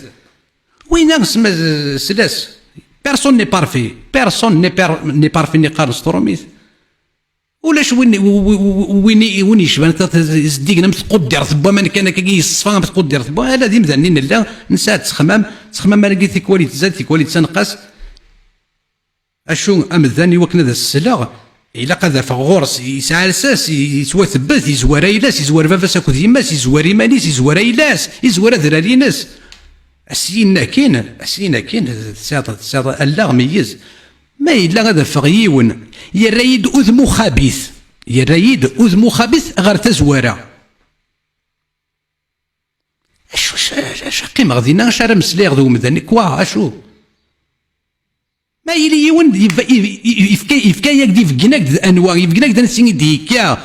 Winna sma-, slas. Personne n'est parfait. Personne n'est per-, n'est parfait, nni qqaren s trumit. Ulac win, wi-, wi-, wi-, win i, win yecban ta-, ta-, zeddigen am tquddirt n waman kan akka i yeṣfa am tquddirt n wa-, ala d imdanen i nella, nesɛa ttexmam, ttexmam aragi tikwal yettzad, tikwal yettaneqqas. Acu, amdan i wakken ad as-sleɣ, ilaq ad afeɣ ɣur-s, yesɛa lsas, yettwatebbet, yezwar ayla-s, yezwar baba-s akked yemma-s, yezwar iman-is, yezwar ayla-s, yezwar adrar-ines. Asyin akkin, asyin akkin, tesɛiḍ, tesɛiḍ allaɣ meyyez. Ma yella ad afeɣ yiwen, yerra-yi-d udem uxabit, yerra-yi-d udem uxabit ɣer tazwara. Acu, acu, acu, acu qqimeɣ dinna, acu ara meslayeɣ d umdan, quoi, acu? Ma yili yiwen yefka-, yefka-, yefka-yak-d, ibeggen-ak-d anwa, ibeggen-ak-d ansi i d-yekka.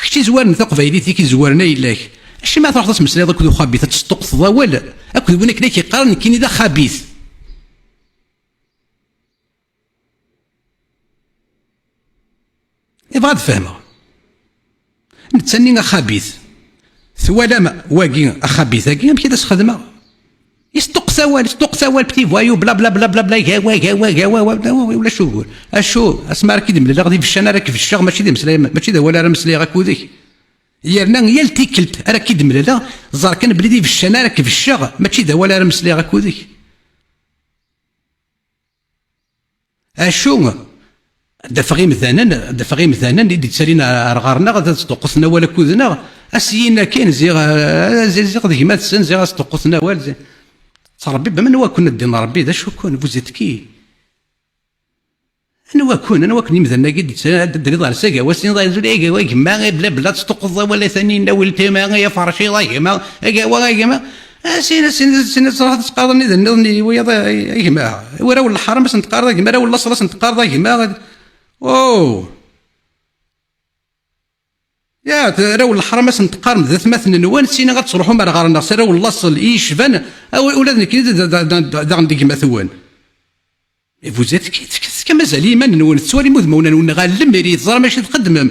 Kečč izwaren taqbaylit-ik, izwaren ayla-k. Acimi ara truḥeḍ ad tmeslayeḍ akked uxabit, ad tesṭuqteḍ awal akked win akken ak-iqqaren nekkini d axabit? Ibɣa ad fehmeɣ. Netta-nni axabit. Twalam wagi axabit-agi, amek i d as-xedmeɣ? Isṭuqqet awal, isṭuqqet awal, petit voyou, bla, bla, bla, bla, bla, gawa, gawa, gawa, wa, wa, wa, ulac ugur. Acu, asmi ara k-id-mlaleɣ d ibeccan ara k-becceɣ, mačči d imeslayen, mačči d awal ara meslayeɣ akked-k. Yerna yal tikkelt ara k-id-mlaleɣ, ẓer kan belli d ibeccan ara k-becceɣ, mačči d awal ara meslayeɣ akked-k. Acu? Ad afeɣ imdanen, ad afeɣ imdanen i d-yettalin ar ɣer-neɣ, ad sṭuqquten awal akked-neɣ. Asyin akkin, ziɣ, ziɣ, ziɣ d gma-tsen, ziɣ ad sṭuqquten awal, ziɣ. Ttrebbib, am anwa-ken a ddin Rebbi, d acu-ken, vous êtes qui? Anwa-ken, anwa-ken imdanen-agi d-yettalin, ad d-tedriḍ ɣer-s agawa, s-tiniḍ, ay azul, ay agawa, a gma, ay bla bla, ad tesṭuqquteḍ awal, a Taninna, weltma, ay aferciḍ, a gma, agawa, a gma. A sin, a sin, a sin, ad truḥeḍ ad teqqareḍ nniḍen nniḍen i wiyaḍ, a, a gma. War awal n lḥaram ad sen-teqqareḍ a gma, ar awal n laṣel ad sen-teqqareḍ a gma. Oh! Ya, arraw n leḥram, ad sen-teqqarem d atmaten-nwen, sina ad truḥum ar ɣer-neɣ s arraw n laṣel i yecban, aw-, ula d nekkni d, d, d, d, daɣen d gma-twen. Vous êtes ki-, ki-, ki-, mazal iman-nwen, tettwalim udmawen-nwen ɣer lemri, teẓram acu txeddmem.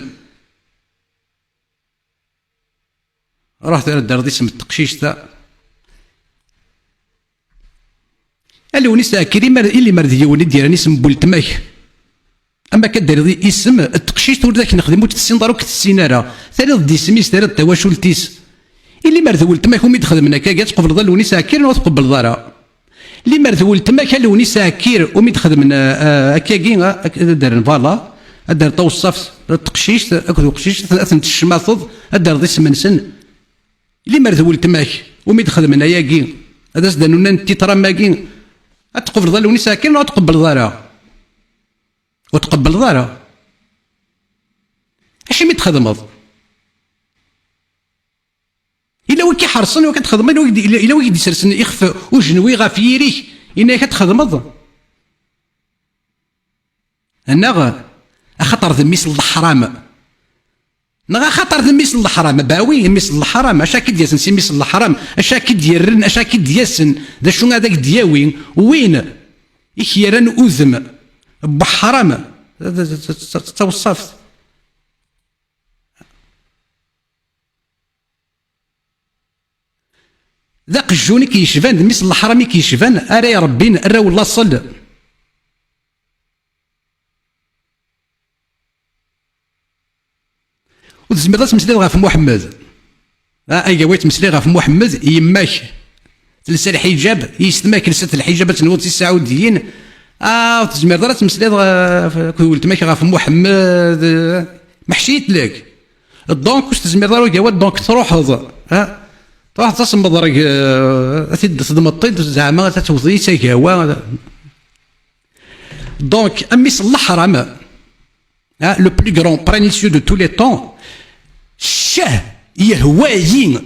Ruḥ tura ddreḍ isem n teqcict-a. A Lewnis Ɛekki, ilimer, ilimer d yiwen i d-yerran isem n weltma-k. Ama akka d-terriḍ isem n teqcict ur d ak-nexdim, ur tt-tessineḍ ara, ur k-tessin ara. Terriḍ-d isem-is, terriḍ-d tawacult-is. Ilimer d weltma-k umi d-xedmen akkagi, ad tqebleḍ a Lewnis Ɛekki neɣ ur tqebbleḍ ara? Limer d weltma-k a Lewnis Ɛekki umi d-xedmen, eh, akkagi, eh, ak-, ad d-rren, voilà, ad d-rren taweṣṣaft n teqcict akked uqcic, ad ten-, ad ten-tecmateḍ, ad d-rreḍ isem-nsen. Limer d weltma-k umi d-xedmen ayagi, ad as-d-rnun tiṭ am wagi, ad tqebleḍ a Lewnis Ɛekki neɣ ur tqebbleḍ ara? Ur tqebbleḍ ara. Acimi d-txedmeḍ? Yella wi k-iḥerṣen, wi k-txedmeḍ, yella wi k-d-, yella, yella wi k-d-isersen ixef ujenwi ɣef yiri-k, yenna-yak ad txedmeḍ? Neɣ axaṭer d mmi-s n leḥram? Neɣ axaṭer d mmi-s n leḥram? Bah oui, mmi-s n leḥram. Acu akka i d-yasen si mmi-s n leḥram? Acu akka i d-yerren? Acu akka i d-yasen? D acu ad ak-d-yawi win i k-yerran udem n weḥram? D, d, d, d, d taweṣṣaft. D aqjun i k-yecban, d mmi-s n leḥram i k-yecban, ara irebbin arraw n laṣel. Ur tezmireḍ ad tmeslayeḍ ɣef Muḥemmed. Ah, agawa yettmeslay ɣef Muḥemmed, yemma-k telsa lḥiǧab, yessetma-k lsat lḥiǧab, ad tenwuḍ d tisaɛudiyin. Ah, ur tezmireḍ ara ad tmeslayeḍ ɣef, akked weltma-k ɣef Muḥemmed. Meḥci yetlek. Donc, ur s-tezmireḍ ara agawa, donc truḥeḍ, ha? Truḥeḍ tasemmeḍ reg, eh, ad t-id-tedmeḍ-id, zeɛma ad tewwḍeḍ-iyi s agawa. Donc, a mmi-s n leḥram, ha, le plus grand pernicieux de tous les temps, ccah, yehwa-yi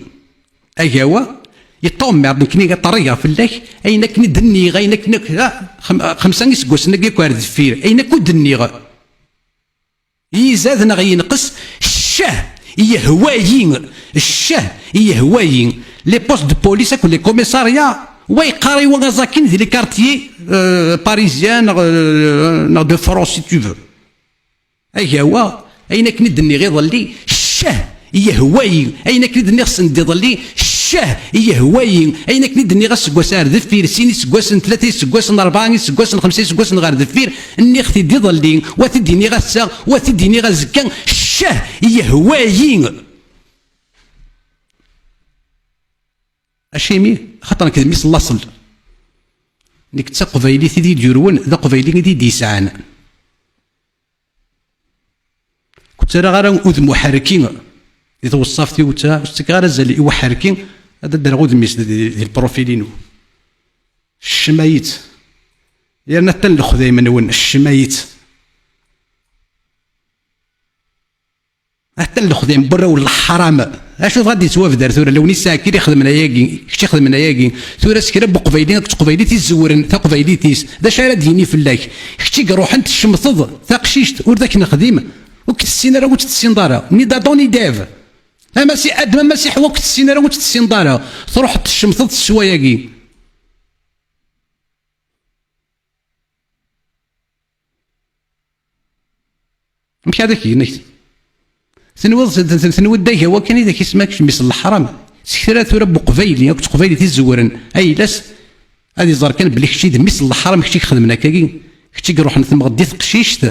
agawa, yeṭṭummer-d nekkni, ṭerrigeɣ fell-ak, ayen akken i d-nniɣ, ayen akken akk, ha, xem-, xemsa iseggasen-agi akk ar deffir, ayen akk ur d-nniɣ. Izad neɣ yenqes, ccah, yehwa-yi, ccah, yehwa-yi. Les postes de police akked les commissariats, wa yeqqar i wa aẓakin di les quartiers, euh, parisiens neɣ, euh, neɣ de France, si tu veux. Agawa, ayen akken i d-nniɣ iḍelli, ccah, yehwa-yi. Ayen akken i d-nniɣ send iḍelli, ccah, yehwa-yi. Ayen akken i d-nniɣ aseggas ar deffir, sin iseggasen, tlata iseggasen, rebɛa iseggasen, xemsa iseggasen ɣer deffir, nniɣ-t-id iḍelli, wa t-id-iniɣ ass-a, wa t-id-iniɣ azekka, ccah, yehwa-yi. Acimi? Xaṭer nekk d mmi-s n laṣel. Nekk d taqbaylit i d-yurwen, d aqbayli i d-yesɛan. Ur ttarraɣ ara udem uḥerki di tweṣṣaft-iw, ur ttakeɣ ara azal i uḥerki, ad d-rreɣ udem-is di, di, di lprofil-inu. Ccem-iyi-tt. Yerna atan lexdayem-nwen, ccem-iyi-tt. Atan lexdayem n warraw n leḥram. Acu dɣa d-yettwabder tura? Lewnis Ɛekki ixedmen ayagi, kečč ixedmen ayagi. Tura s kra n uqbayli akked teqbaylit izewren taqbaylit-is. D acu ara d-yini fell-ak? Kečč i iruḥen tcemteḍ taqcict, ur d ak-nexdim, ur k-tessin ara, ur tt-tessineḍ ara. Ni d Adam ni d Ève. Ama si Adem, ama si Ḥwa, ur k-tessin ara, ur tt-tessineḍ ara. Truḥeḍ tcemteḍ s wayagi. Amek ara k-gen? Tenwiḍ, ten-, ten-, tenwiḍ d agawa kan i d ak-isem, kečč mmi-s n leḥram? Seg tira tura n uqbayli, akked teqbaylit izewren, ayla-s, ad iẓer kan belli kečč i d mmi-s n leḥram, kečč i ixedmen akkagi, kečč i iruḥen temɣeḍ di teqcict,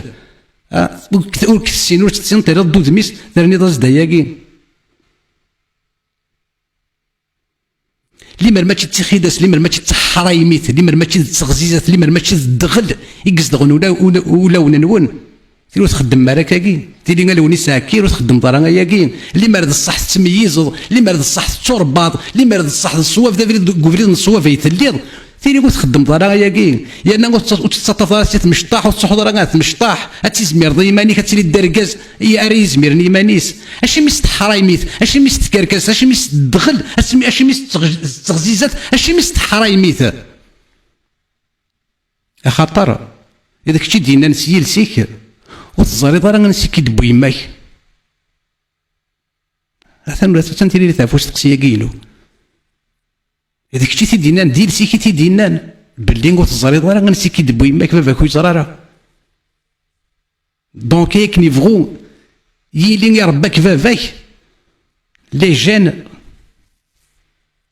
ah, ur k-, ur k-tessin, ur tt-tessin, terriḍ-d udem-is, terniḍ-as-d ayagi. Limer mačči d tixidas, limer mačči d teḥraymit, limer mačči d teɣzizat, limer mačči d ddɣel i yezedɣen ula-, ula-, ulawen-nwen, tili ur txeddmem ara akkagi. Tili a Lewnis Ɛekki ur txeddmeḍ ara ayagi. Limer d ṣṣeḥ tettmeyyizeḍ, limer d ṣṣeḥ tetturebbaḍ, limer d ṣṣeḥ d ṣṣwab, d abrid, deg ubrid n ṣṣwab ay telliḍ, tili ur txeddmeḍ ara ayagi. Yerna ur tt-, ur tettaṭṭafeḍ ara si tmecṭaḥ, ur tettruḥuḍ ara ɣer tmecṭaḥ, ad tizmireḍ i yiman-ik, ad tiliḍ d argaz i ara yizmiren i yiman-is. Acimi s teḥraymit? Acimi s tkerkas? Acimi s ddɣel? Acimi, acimi s tteɣ-, s teɣzizat? Acimi s teḥraymit? Axaṭer d kečč i d-yennan s yiles-ik, ur teẓriḍ ara ansi k-id-tewwi yemma-k. Atan, atan tili teɛfu steqsi-agi-inu. D kečč i t-id-yennan, d iles-ik i t-id-yennan belli ur teẓriḍ ara ansi k-id-tewwi yemma-k, baba-k ur yeẓri ara. Donc, akken yebɣu yili irebba-k baba-k, les gènes,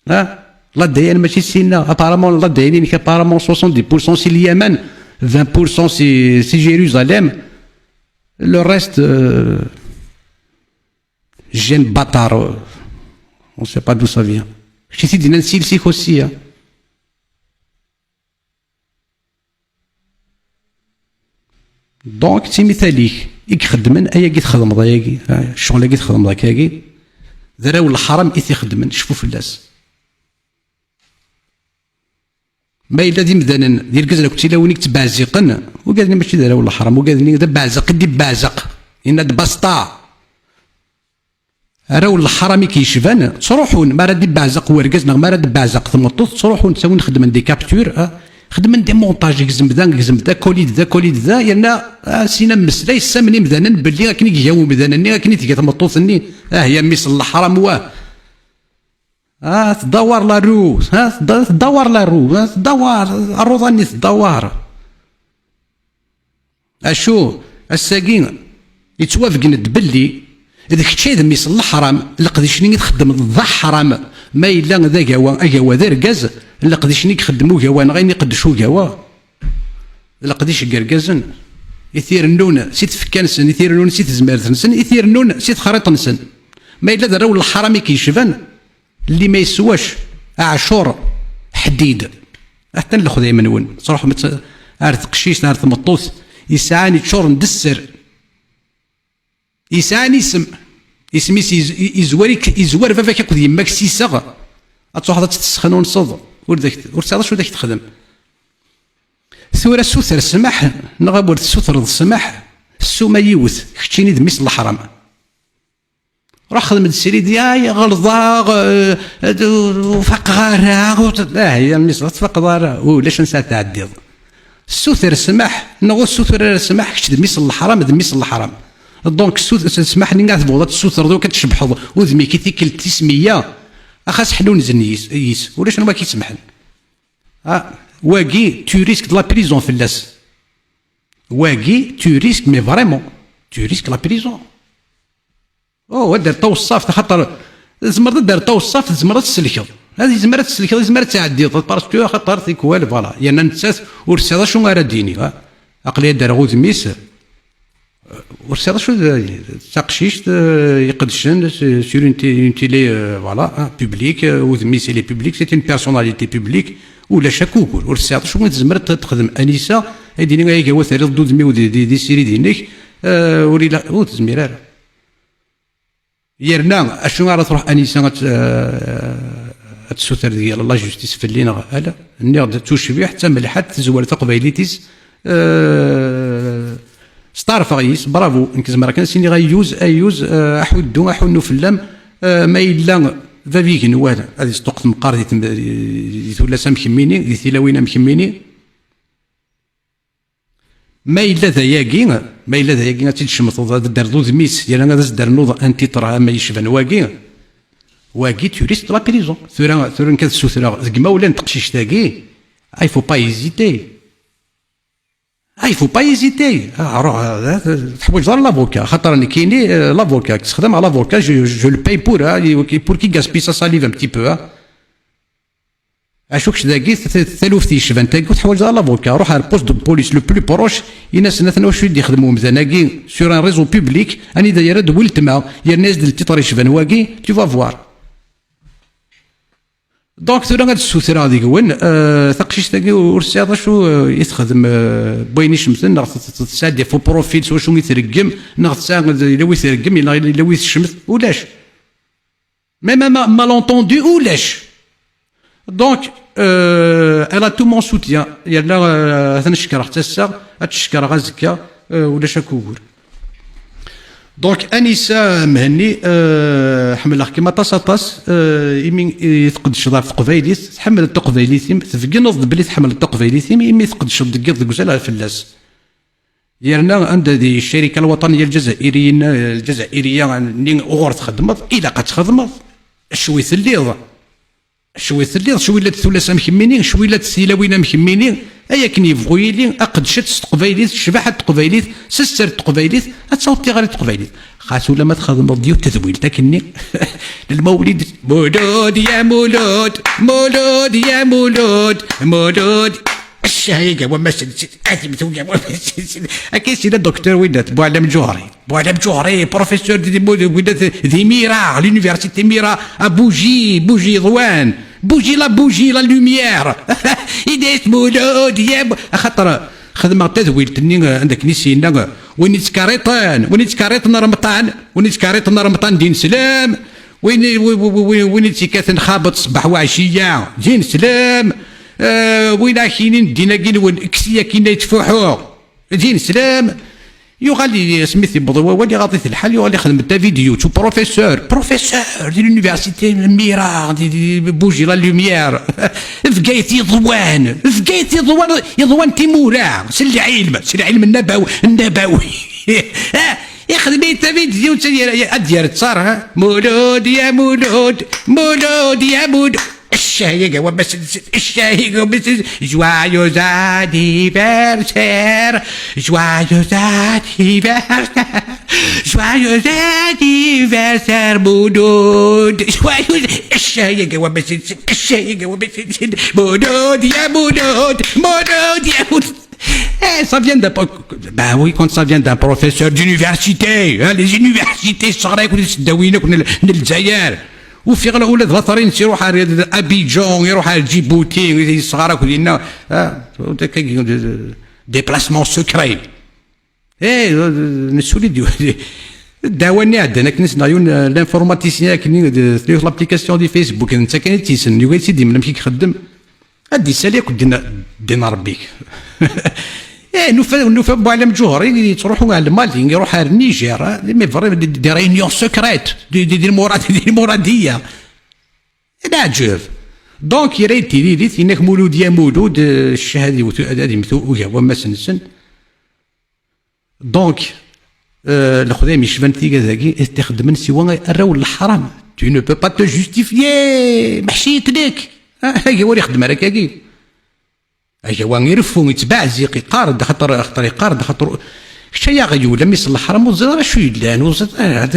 ha? L'A D N mačči syin-a. Apparemment, l'A D N-inek, apparemment, soixante-dix pour cent si Lyaman, vingt pour cent si, si Jérusalem, le reste, euh, gènes bâtards, euh, on sait pas d'où ça vient. Kečč i t-id-yennan s iles-ik aussi, ha? Donc, d timital-ik i ixeddmen ayagi txedmeḍ ayagi, ha, ccɣel-agi txedmeḍ akkagi, d arraw n leḥram i t-ixeddmen, cfu fell-as. Ma yella d imdanen, d irgazen akked tilawin i yettbeɛziqen, ugad-nni mačči d arraw n leḥram, ugad-nni d abeɛzaq i d-ibeɛzaq, yenna-d basta. Arraw n leḥram i k-yecban, ttruḥun, mi ara d-ibeɛzeq wergaz neɣ mi ara d-ibeɛzeq tmeṭṭut, ttruḥun, ttawin xedmen des captures, ah, xedmen des montages, gzem da, gzem da, colis da, colis da, yerna, ah, syin mmeslay, ssamen imdanen belli akken i iga umdan-nni, akken i tga tmeṭṭut-nni, ah, ya mmi-s n leḥram, wah. Ah, tdawar la roue, ah, tda-, tdawar la roue, ah, tdawar, rruḍa-nni tdawar. Acu, ass-agi, yettwabeggen-d belli d kečč ay d mmi-s n leḥram, leqdic-nni i txeddmeḍ d aḥram, ma yella d agawa, agawa d argaz, leqdic-nni i ixeddem ugawa neɣ ayen iqeddec ugawa, d leqdic n yergazen, i t-irennun si tfekka-nsen, i t-irennun si tezmert-nsen, i t-irennun si texriṭ-nsen. Ma yella d arraw n leḥram i k-yecban, Lli ma yeswac aɛcur ḥdid. Atan lexdayem-nwen. Tṛuḥem ar teqcict, ar tmeṭṭut yesɛan, yeččuren d sser. Yesɛan isem. Isem-is iz-, izwar-ik, izwar baba-k akked yemma-k s iseɣ. Ad truḥeḍ ad tt-tessexnunseḍ. Ur d ak-, ur tesɛiḍ acu d ak-texdem. Tura suter ssmaḥ, neɣ awer tessutreḍ ssmaḥ, ssuma yiwet, keččini d mmi-s n leḥram. Ruḥ xdem-d sridi, ay, ɣelḍeɣ, eh, ur faqeɣ ara, ur t-, ah, ya mmi-s, ur tfaqeḍ ara, ulac ansa tɛeddiḍ. Suter ssmaḥ, neɣ ur suter ara ssmaḥ, kečč d mmi-s n leḥram, d mmi-s n leḥram. Donc, sut-, ssmaḥ-nni ad tebɣuḍ ad tessutreḍ, ur ad tcebḥeḍ, udem-ik i tikkelt tis meyya, axas ḥnunzen yis, yis, ulac anwa k-isemḥen. Ah, wagi, tu risques de la prison fell-as. Wagi, tu risques, mais vraiment, tu risques la prison. Oh, ad d-terr tawṣaft, axaṭer tzemreḍ ad d-terr tawṣaft, tzemreḍ ad tselkeḍ. Ad yezmer ad tselkeḍ, yezmer ad tɛeddiḍ, parce que axaṭer tikwal, voilà. Yerna nettat ur tesɛiḍ acu ara d-tini, ha? Aql-i ad d-rreɣ udem-is, ur tesɛiḍ acu d, d taqcict, eh, iqedcen sur, sur une té-, une télé, eh, voilà, hein, publique, eh, udem-is, il est public, c'est une personnalité publique, ulac akk ugur, ur tesɛiḍ acu i tezmer ad texdem. Anisa, ay d-ini, ay agawa terriḍ-d udem-iw di, di, di siridi-inek, eh, ur ila, ur tezmir ara. Yerna, acu ara truḥ Anisa ad, eh, ad tessuter deg la justice fell-i neɣ ala? Nniɣ-d d tucbiḥt, d tamelḥant, tezwar taqbaylit-is, eh, steɛṛfeɣ yis, bravo, nekk zemreɣ kan ad s-iniɣ ayyuz, ayyuz, eh, aḥuddu, aḥunnu fell-am, eh, ma yella bab igenwan, ad isṭuqqet meqqar di tem-, di tullas am kemmini, di tilawin am kemmini. Ma yella d ayagi, ma yella d ayagi ad tt-id-tcemteḍ, ad d-terreḍ udem-is, yerna ad as-d-ternuḍ un titre ama yecban wagi, wagi tu risques la prison. Tura, tura nekk ad ssutreɣ deg imawlan n teqcict-agi, ah, il faut pas hésiter. Ah, il faut pas hésiter. Ah, ruḥ, ah, teḥwaǧeḍ ara l'avocat, xaṭer nekkini, euh, l'avocat, ssexdameɣ l'avocat, je, je le paye pour, hein, pour qu'il gaspille sa salive un petit peu, hein. Acu kečč dagi, t-, t-, taluft yecban tagi, ur teḥwaǧeḍ ara l'avocat. Ruḥ ar poste de police le plus proche, in-asen atan wacu i d-ixdem umdan-agi sur un réseau public, anida yerra-d weltma, yerna-as-d le titre yecban wagi, tu vas voir. Donc, tura ad ssutreɣ deg-wen, euh, taqcict-agi ur tesɛiḍ acu, euh, i texdem, euh, n wayen icemten, neɣ t-, t-, tesɛa des faux profils s wacu i treggem, neɣ tesɛa, yella wi treggem, neɣ yella wi tecmet, ulac. Même un ma-, malentendu, ulac. Donc, euh, elle a tout mon soutien. Yerna, euh, ad ten-cekreɣ ass-a, ad tt-cekreɣ azekka, euh, ulac akk ugur. Donc, Anisa Mhenni, euh, ḥemmleɣ-kem aṭas, aṭas, euh, imi i tqeddceḍ ɣef teqbaylit, tḥemmleḍ taqbaylit-im, tbeggneḍ-d belli tḥemmleḍ taqbaylit-im, imi tqeddceḍ deg yiḍ deg uzal fell-as. Yerna anda di ccarika lwaṭaniya lǧazairiyin, lǧazairiya-nni uɣur txedmeḍ, ilaq ad txedmeḍ. Cwi telliḍ, cwi telliḍ, cwi la d-tulas am kemmini, cwi la d-tilawin am kemmini, ay akken yebɣu yili, aqedcet s teqbaylit, ccbaḥa n teqbaylit, s sser n teqbaylit, ad taweḍ tiɣri n teqbaylit. Xas ula ma txedmeḍ d yiwet tedwilt akkenni, lmawlid, mulud ya mulud, mulud ya mulud, mulud. Ccah iga wammas-nsen, ad imtu iga wammas-nsen. Akka i s-yenna docteur winna, Buɛlam Ǧuhri. Buɛlam Ǧuhri, professeur di, di, winna di, di Mira, l'université Mira, à Bougie, Bougie Iḍwan. Bougie la bougie, la lumière. Yenna-yas mulud, ya mu-, axaṭer xedmeɣ tadwilt-nni, eh, anda akken i s-yenna, eh, win yettkerriṭen, win yettkerriṭen remṭan, win yettkerriṭen remṭan d ineslem, win, wi-, wi-, wi-, wi-, win yettekkaten xabeṭ ṣṣbeḥ uɛciya d ineslem, eh, win ak-yinin ddin-agi-nwen, kkes-iyi akin ay ttfuḥuɣ. D ineslem. Yuɣal i-, asmi t-yewweḍ wawal, iɣaḍ-it lḥal, yuɣal ixdem-d tavidyu, tu professeur, professeur di l'université Mira, di, di, di Bougie la lumière. Bgayet Iḍwan, Bgayet Iḍwan, Iḍwan timura, s lɛilm, s lɛilm nnabaw-, nnabawi. Ah, ixdem-iyi tavidyu, ad d-yerr ttar, ha? Mulud ya mulud, mulud ya mulud. Ccah iga wammas-nsen, ccah iga wammas-nsen. Joyeux anniversaire, joyeux anniversaire, joyeux anniversaire, Mouloud. Joyeux, ccah iga wammas-nsen, ccah iga wammas-nsen. Mouloud, ya Mouloud, Mouloud, ya Mouloud. Eh, ça vient d'un po-, bah oui, quand ça vient d'un professeur d'université, hein, les universités, sɣar akk di tesdawin akk n L-, n Lezzayer. Ufiɣ la, ula d later-ines iruḥ ar Abidjan, iruḥ ar Djibouti, yesɣar akk dinna, ah, déplacement secret. Eh, nesuli-d ddawa-nni iɛeddan akken i s-neɣ yiwen, eh, l'informaticien akken i d-, tluyeḍ l'application di Facebook, d netta kan i tt-yessnen, yugi ad tt-id-yemel amek i ixeddem. Ad d-isali akk ddin, ddin Rebbi-k. Eh, nufa, nufa Buɛlam Ǧuhri yettruḥu ar Lmali, iruḥ ar Niger, eh, mais vraiment des, des réunions secrètes, di, di, di lmurad-, di lmuradiya. Leɛǧeb. Donc, ira-yi-d tiririt, yenna-k Mulud ya Mulud, eh, ccah ad yewt-, ad, ad yemmet ugar wammas-nsen. Donc, euh, lexdayem yecban tigad-agi, i t-ixeddmen siwa arraw n leḥram. Tu ne peux pas te justifier, meḥci-t nekk. Ah, agi ur ixeddem ara akkagi. Agawa ireffu, yettbaɛziq, iqqar-d, axaṭer, axaṭer iqqar-d, axaṭer kečč ay aɣyul, a mmi-s n leḥram, ur teẓriḍ ara acu yellan, ur teẓriḍ ara,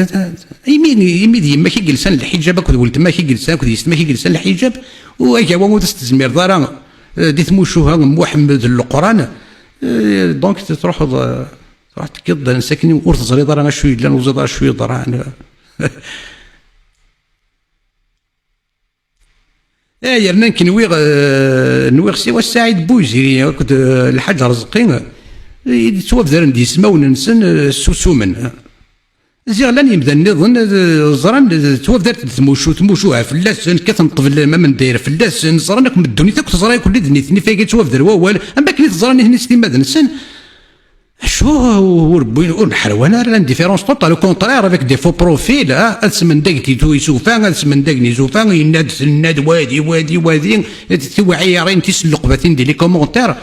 imi, imi d yemma-k i yelsan lḥiǧab akked weltma-k i yelsan akked yessetma-k i yelsan lḥiǧab, u agawa ur as-tezmireḍ ara, eh, di tmucuha n Muḥemmed n Leqran, eh, donc truḥeḍ, eh, truḥeḍ tekkiḍ-d ansa akken ur teẓriḍ ara acu yellan, ur teẓriḍ ara acu yeḍran. Eh, yerna nekk nwiɣ, eh, nwiɣ siwa Saɛid Buziri akked, eh, Lḥaǧ Rezqi, eh, i d-ttwabdaren-d yismawen-nsen, eh, ssusumen. Ziɣ llan yimdanen nniḍen, eh, ẓran, eh, ttwabdart-d tmucu-, tmucuha fell-asen, kkaten ṭṭbel ma mendayr fell-asen, ẓran akk meddunit akk teẓra akk d nitni, fayga yettwabder wawal, am wakken i teẓra nitni s timmad-nsen. Acu ur wwin, ur nḥerwan ara l'indifférence totale, au contraire, avec des faux profils, ah, ad smendagen izufa, ad smendagen izufa, yenna-d, tenna-d, wadi, wadi, wadi, tiwiɛirin, tiselleqbatin di les commentaires.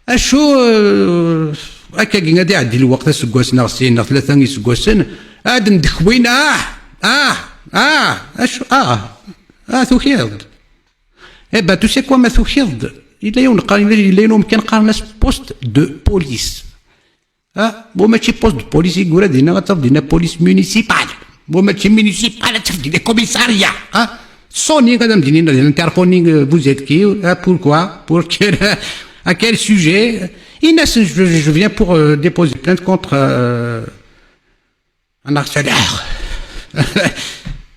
Acu, euh, akkagi ad iɛeddi lweqt aseggas neɣ sin neɣ tlata iseggasen, ad ndekwin, ah, ah, ah, acu, ah, ah, tukiḍ-d. Eh ben, tu sais quoi, ma tukiḍ-d, yella yiwen qqar-, yella yiwen umkan qqaren-as poste de police. Ah, bon, mačči poste de police i yura dinna, ad tafeḍ dinna police municipale. Bon, mačči municipale, ad tafeḍ dinna commissariat. Ah, soni, ad am-d-inin, ad am-tɛerfuni, euh, vous êtes qui, ah, pourquoi, pour quel, à quel sujet. Inna-sen, je, je viens pour, euh, déposer plainte contre, euh, un harceleur.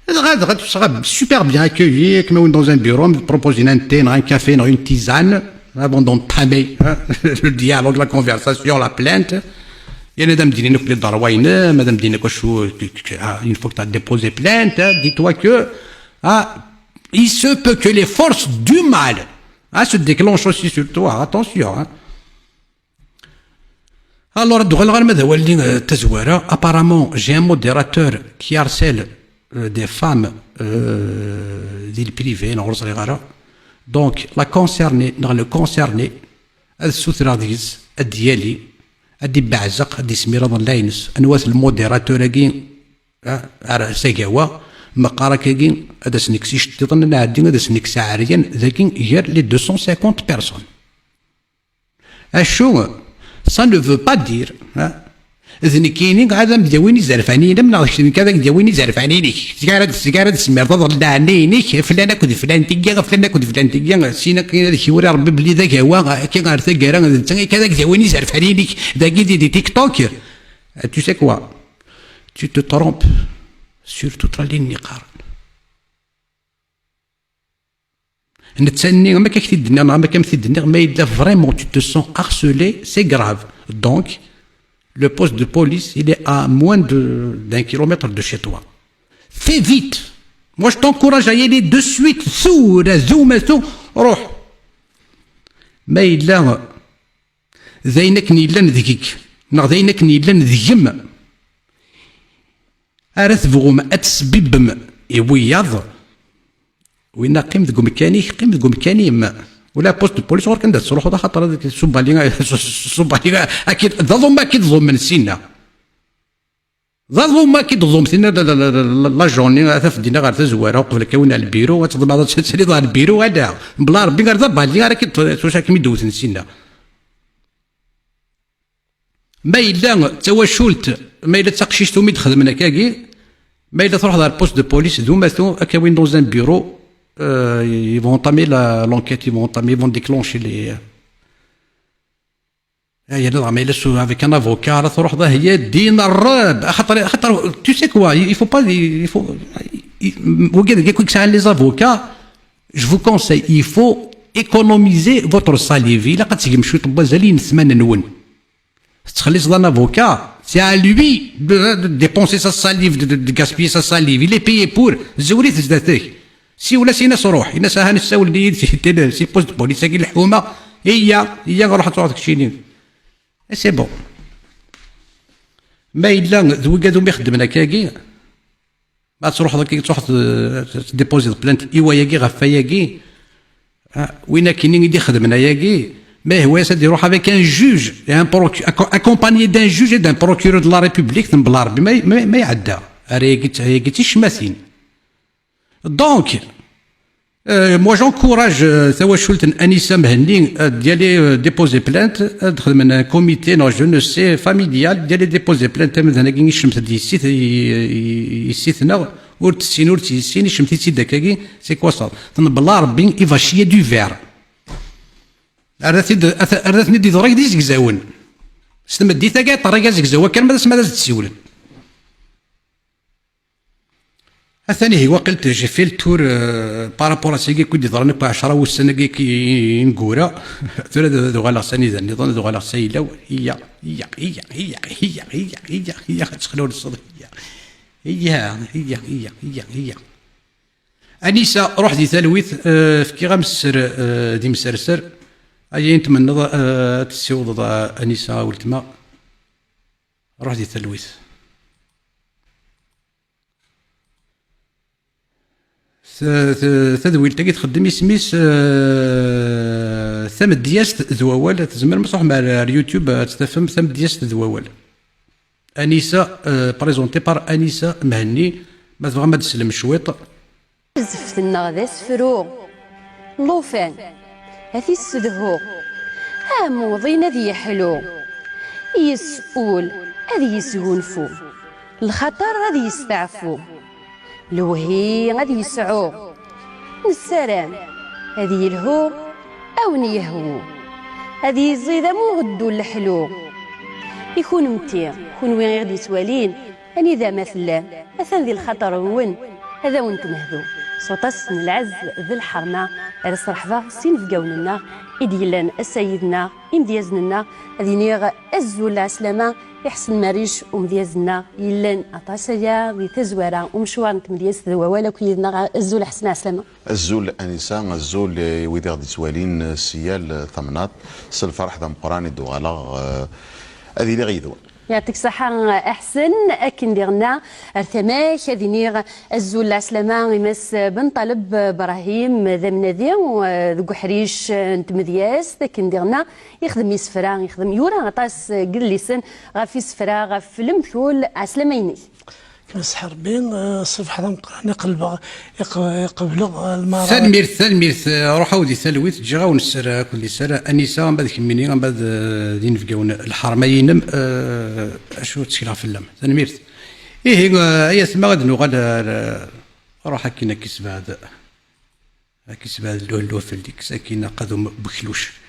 Dɣa, dɣa, tu seras super bien accueilli, comme dans un bureau, on te propose un thé, un café, une tisane, avant d'entamer, hein, le dialogue, la conversation, la plainte. Il y a madame Dine, madame Dine, ah, une fois que tu as déposé plainte, hein, dis-toi que, ah, il se peut que les forces du mal, hein, se déclenchent aussi sur toi. Attention, hein. Alors, ad d-uɣaleɣ arma d awal-nni, euh, tazwara. Apparemment, j'ai un modérateur qui harcèle, euh, des femmes, euh, di le privé, neɣ ur ẓriɣ ara. Donc, la concernée, neɣ le concerné, ad ssutreɣ deg-s, ad d-yali, ad d-ibeɛzeq, ad d-ismir aḍellaɛ-ines. Anwa-t lmudiratur-agi, ah, ar s agawa, meqqar akkagi, ad as-nekkes iceṭṭiḍen, ad nɛeddi, ad as-nekkes aɛeryan, dagi gar les deux cent cinquante personnes. Acu, ça ne veut pas dire, ah, d nekkini ad am-d-yawin izerfan-inem, neɣ d kečč nekk ad ak-d-yawin izerfan-inek. Zgar ad, zgar ad d-tesmirḍ aḍellaɛ-nni-inek, flan akked flan tigi, flan akked flan tigi, sin akken ad k-iwri Rebbi belli d agawa, akka ar taggara, d netta akka ad ak-d-yawin izerfan-inek, dagi di, di TikTok. Tu sais quoi? Tu te trompes sur toute la ligne, yeqqaren. Netta-nni, am akka k-t-id-nniɣ, neɣ am akka m-t-id-nniɣ, ma yella vraiment tu te sens harcelé, c'est grave. Donc, le poste de police, il est à moins de, d'un kilomètre de chez toi. Fais vite. Moi, je t'encourage à y aller de suite. Tura, d umatu, ruḥ. Ma yella d ayen akken yellan deg-k, neɣ d ayen akken yellan deg-m, ara tebɣum ad tesbibbem i wiyaḍ, winna qqim deg umkan-ik, qqim deg umkan-im. Ula poste de police ɣur-k anda tettruḥuḍ, axaṭer ad ṣubbali, ṣubbali, akid, d aḍumma akid ḍummen sinna. D aḍumma akid ḍum, tinna la, la, la, la, la, la journée, ad tafeḍ dinna ɣer tazwara, uqbel akka win ar lbiru, ad tḍemɛeḍ ad taliḍ ɣer lbiru, ala, bla Rebbi, ar d abali, ara akid, tura kem-id-wten sinna. Ma yella d tawacult, ma yella d taqcict umi d-xedmen akkagi, ma yella truḥeḍ ɣer poste de police d umatu, ad k-awin dans un bureau, euh, ils vont entamer la, l'enquête, ils vont entamer, ils vont déclencher les, euh, ah, yerna dɣa ma yella su-, avec un avocat ara truḥeḍ, ah, ya ddin Ṛṛeb, axaṭer, axaṭer, tu sais quoi, il faut pas, il faut, il, wigad akk i yesɛan les avocats, je vous conseille, il faut économiser votre salive, ilaq ad tgem cwiṭ n wazal i yinetmanen-nwen. Tettxelliṣeḍ un avocat, c'est à lui de, de dépenser sa salive, de, de, de gaspiller sa salive. Il est payé pour. Zewwret zdat-k. Siwel-as, in-as ruḥ. In-as aha nessawel-d yid-s si poste de police-agi, lḥuma. Iyya, iyya, ruḥ ad truḥeḍ keččini. Et c'est bon. Ma yella d wigad umi xeddmen akkagi, ma truḥeḍ akka, truḥeḍ, euh, tdéposiḍ plainte i wayagi ɣef wayagi, ah, win akkenni i d-ixedmen ayagi, ma yehwa-yas ad iruḥ avec un juge, et un procu-, acco-, accompagné d'un juge et d'un procureur de la République, tembla Rebbi ma, ma, ma iɛedda. Ar ayagi, ayagi d ticmatin. Donc, euh, moi j'encourage, euh, tawacult n Anissa Mhenni, euh, d'y aller, euh, déposer plainte, ad xedmen un comité, non, je ne sais, familial, d'y aller déposer plainte, amdan-agi icemmet-d yessit-, y-, y-, yessit-nneɣ, ur tessin, ur tt-yessin, icemmet-itt-id akkagi, c'est quoi ça? Tembla Rebbi, il va chier du verre. Ar ad t-id-, ar ad ten-id-iḍer d izegzawen. S tmeddit-agi, ṭerrig azegzaw, akken ma d asma ad as-d-siwlen. Atan ihi, waqil t-, j'ai fait le tour, euh, par rapport à sagi akk i d-yeḍran akk ɛecra wussan-agi akk i, i, ineggura. Tura ad, ad uɣaleɣ s anida nniḍen, ad uɣaleɣ s ayla-w. Iya, iya, iya, ad ttxelwelseḍ. Iya, iya, iya, iya, iya, iya. Anisa, ruḥ di talwit, euh, fkiɣ-am sser, euh, d imserser. Aya i n-tmenneḍ, euh, ad tessiwḍeḍ, euh, Anisa, a weltma. Ruḥ di talwit. T-, t-, tadwilt-agi txeddem isem-is, euh, Tamedyazt d wawal. Tzemrem ad tṛuḥem ar, ar YouTube, ad tt-tafem, Tamedyazt d wawal. Anisa, euh, présenté par Anisa Mhenni. Ma tebɣam ad d-teslem cwiṭ. Tazeft-nneɣ d asefru, llufan ad t-issedhu, amuḍin ad yeḥlu, yes ul ad yesgunfu, lxaṭer ad yesteɛfu, lewhi ad yesɛu. Nessaram ad yelhu, a wen-yehwu, ad yiẓid am uɣeddu n leḥlu. I kunemti, kunwi i ɣ-d-yettwalin, anida ma tellam, atan di lxaṭer-nwen, ad awen-t-nehdu s waṭas n lɛezz d lḥerma. Ara sreḥbeɣ s inebgawen-nneɣ i d-yellan ass-a yid-neɣ, imedyazen-nneɣ, ad iniɣ azul ɛeslama i Ḥsen Maric, umedyaz-nneɣ yellan aṭas aya di tazwara umecwar n tmedyazt d wawal akk yid-neɣ. Azul Ḥsen, ɛeslama. Azul Anisa, azul i wid i ɣ-d-yettwalin si yal tamnaḍt. S lferḥ d ameqqran i d-uɣaleɣ, eh, ad iliɣ yid-wen. Yeɛṭik ṣṣeḥḥa a Ḥsen, akken diɣenna ar tama-k ad iniɣ azul lɛeslama i Mass Ben Ṭaleb Brahim, d amnadi, eh, deg uḥric, eh, n tmedyazt, akken diɣenna ixdem isefra, ixdem, yura aṭas, eh, n yedlisen ɣef isefra, ɣef lemtul, ɛeslama-inek. Mass Ḥerbi, eh, ṣṣbeḥ d ameqqran i qelbeɣ, i q-, i qebleɣ, eh, lmara. Tanemmirt, tanemmirt, eh, ruḥ aw di talwit, ǧǧiɣ-awen sser akked liser, Anisa, amba d kemmini, amba d, eh, d inebgawen, lḥerma-inem, eh, acu ttekleɣ fell-am. Tanemmirt. Ihi, eh, ay atma ad nuɣal ar, eh, ruḥ akin ad k-isbeɛd, ad k-isbeɛd Lluh Lluh fell-ik, sakin aqadum bekluc.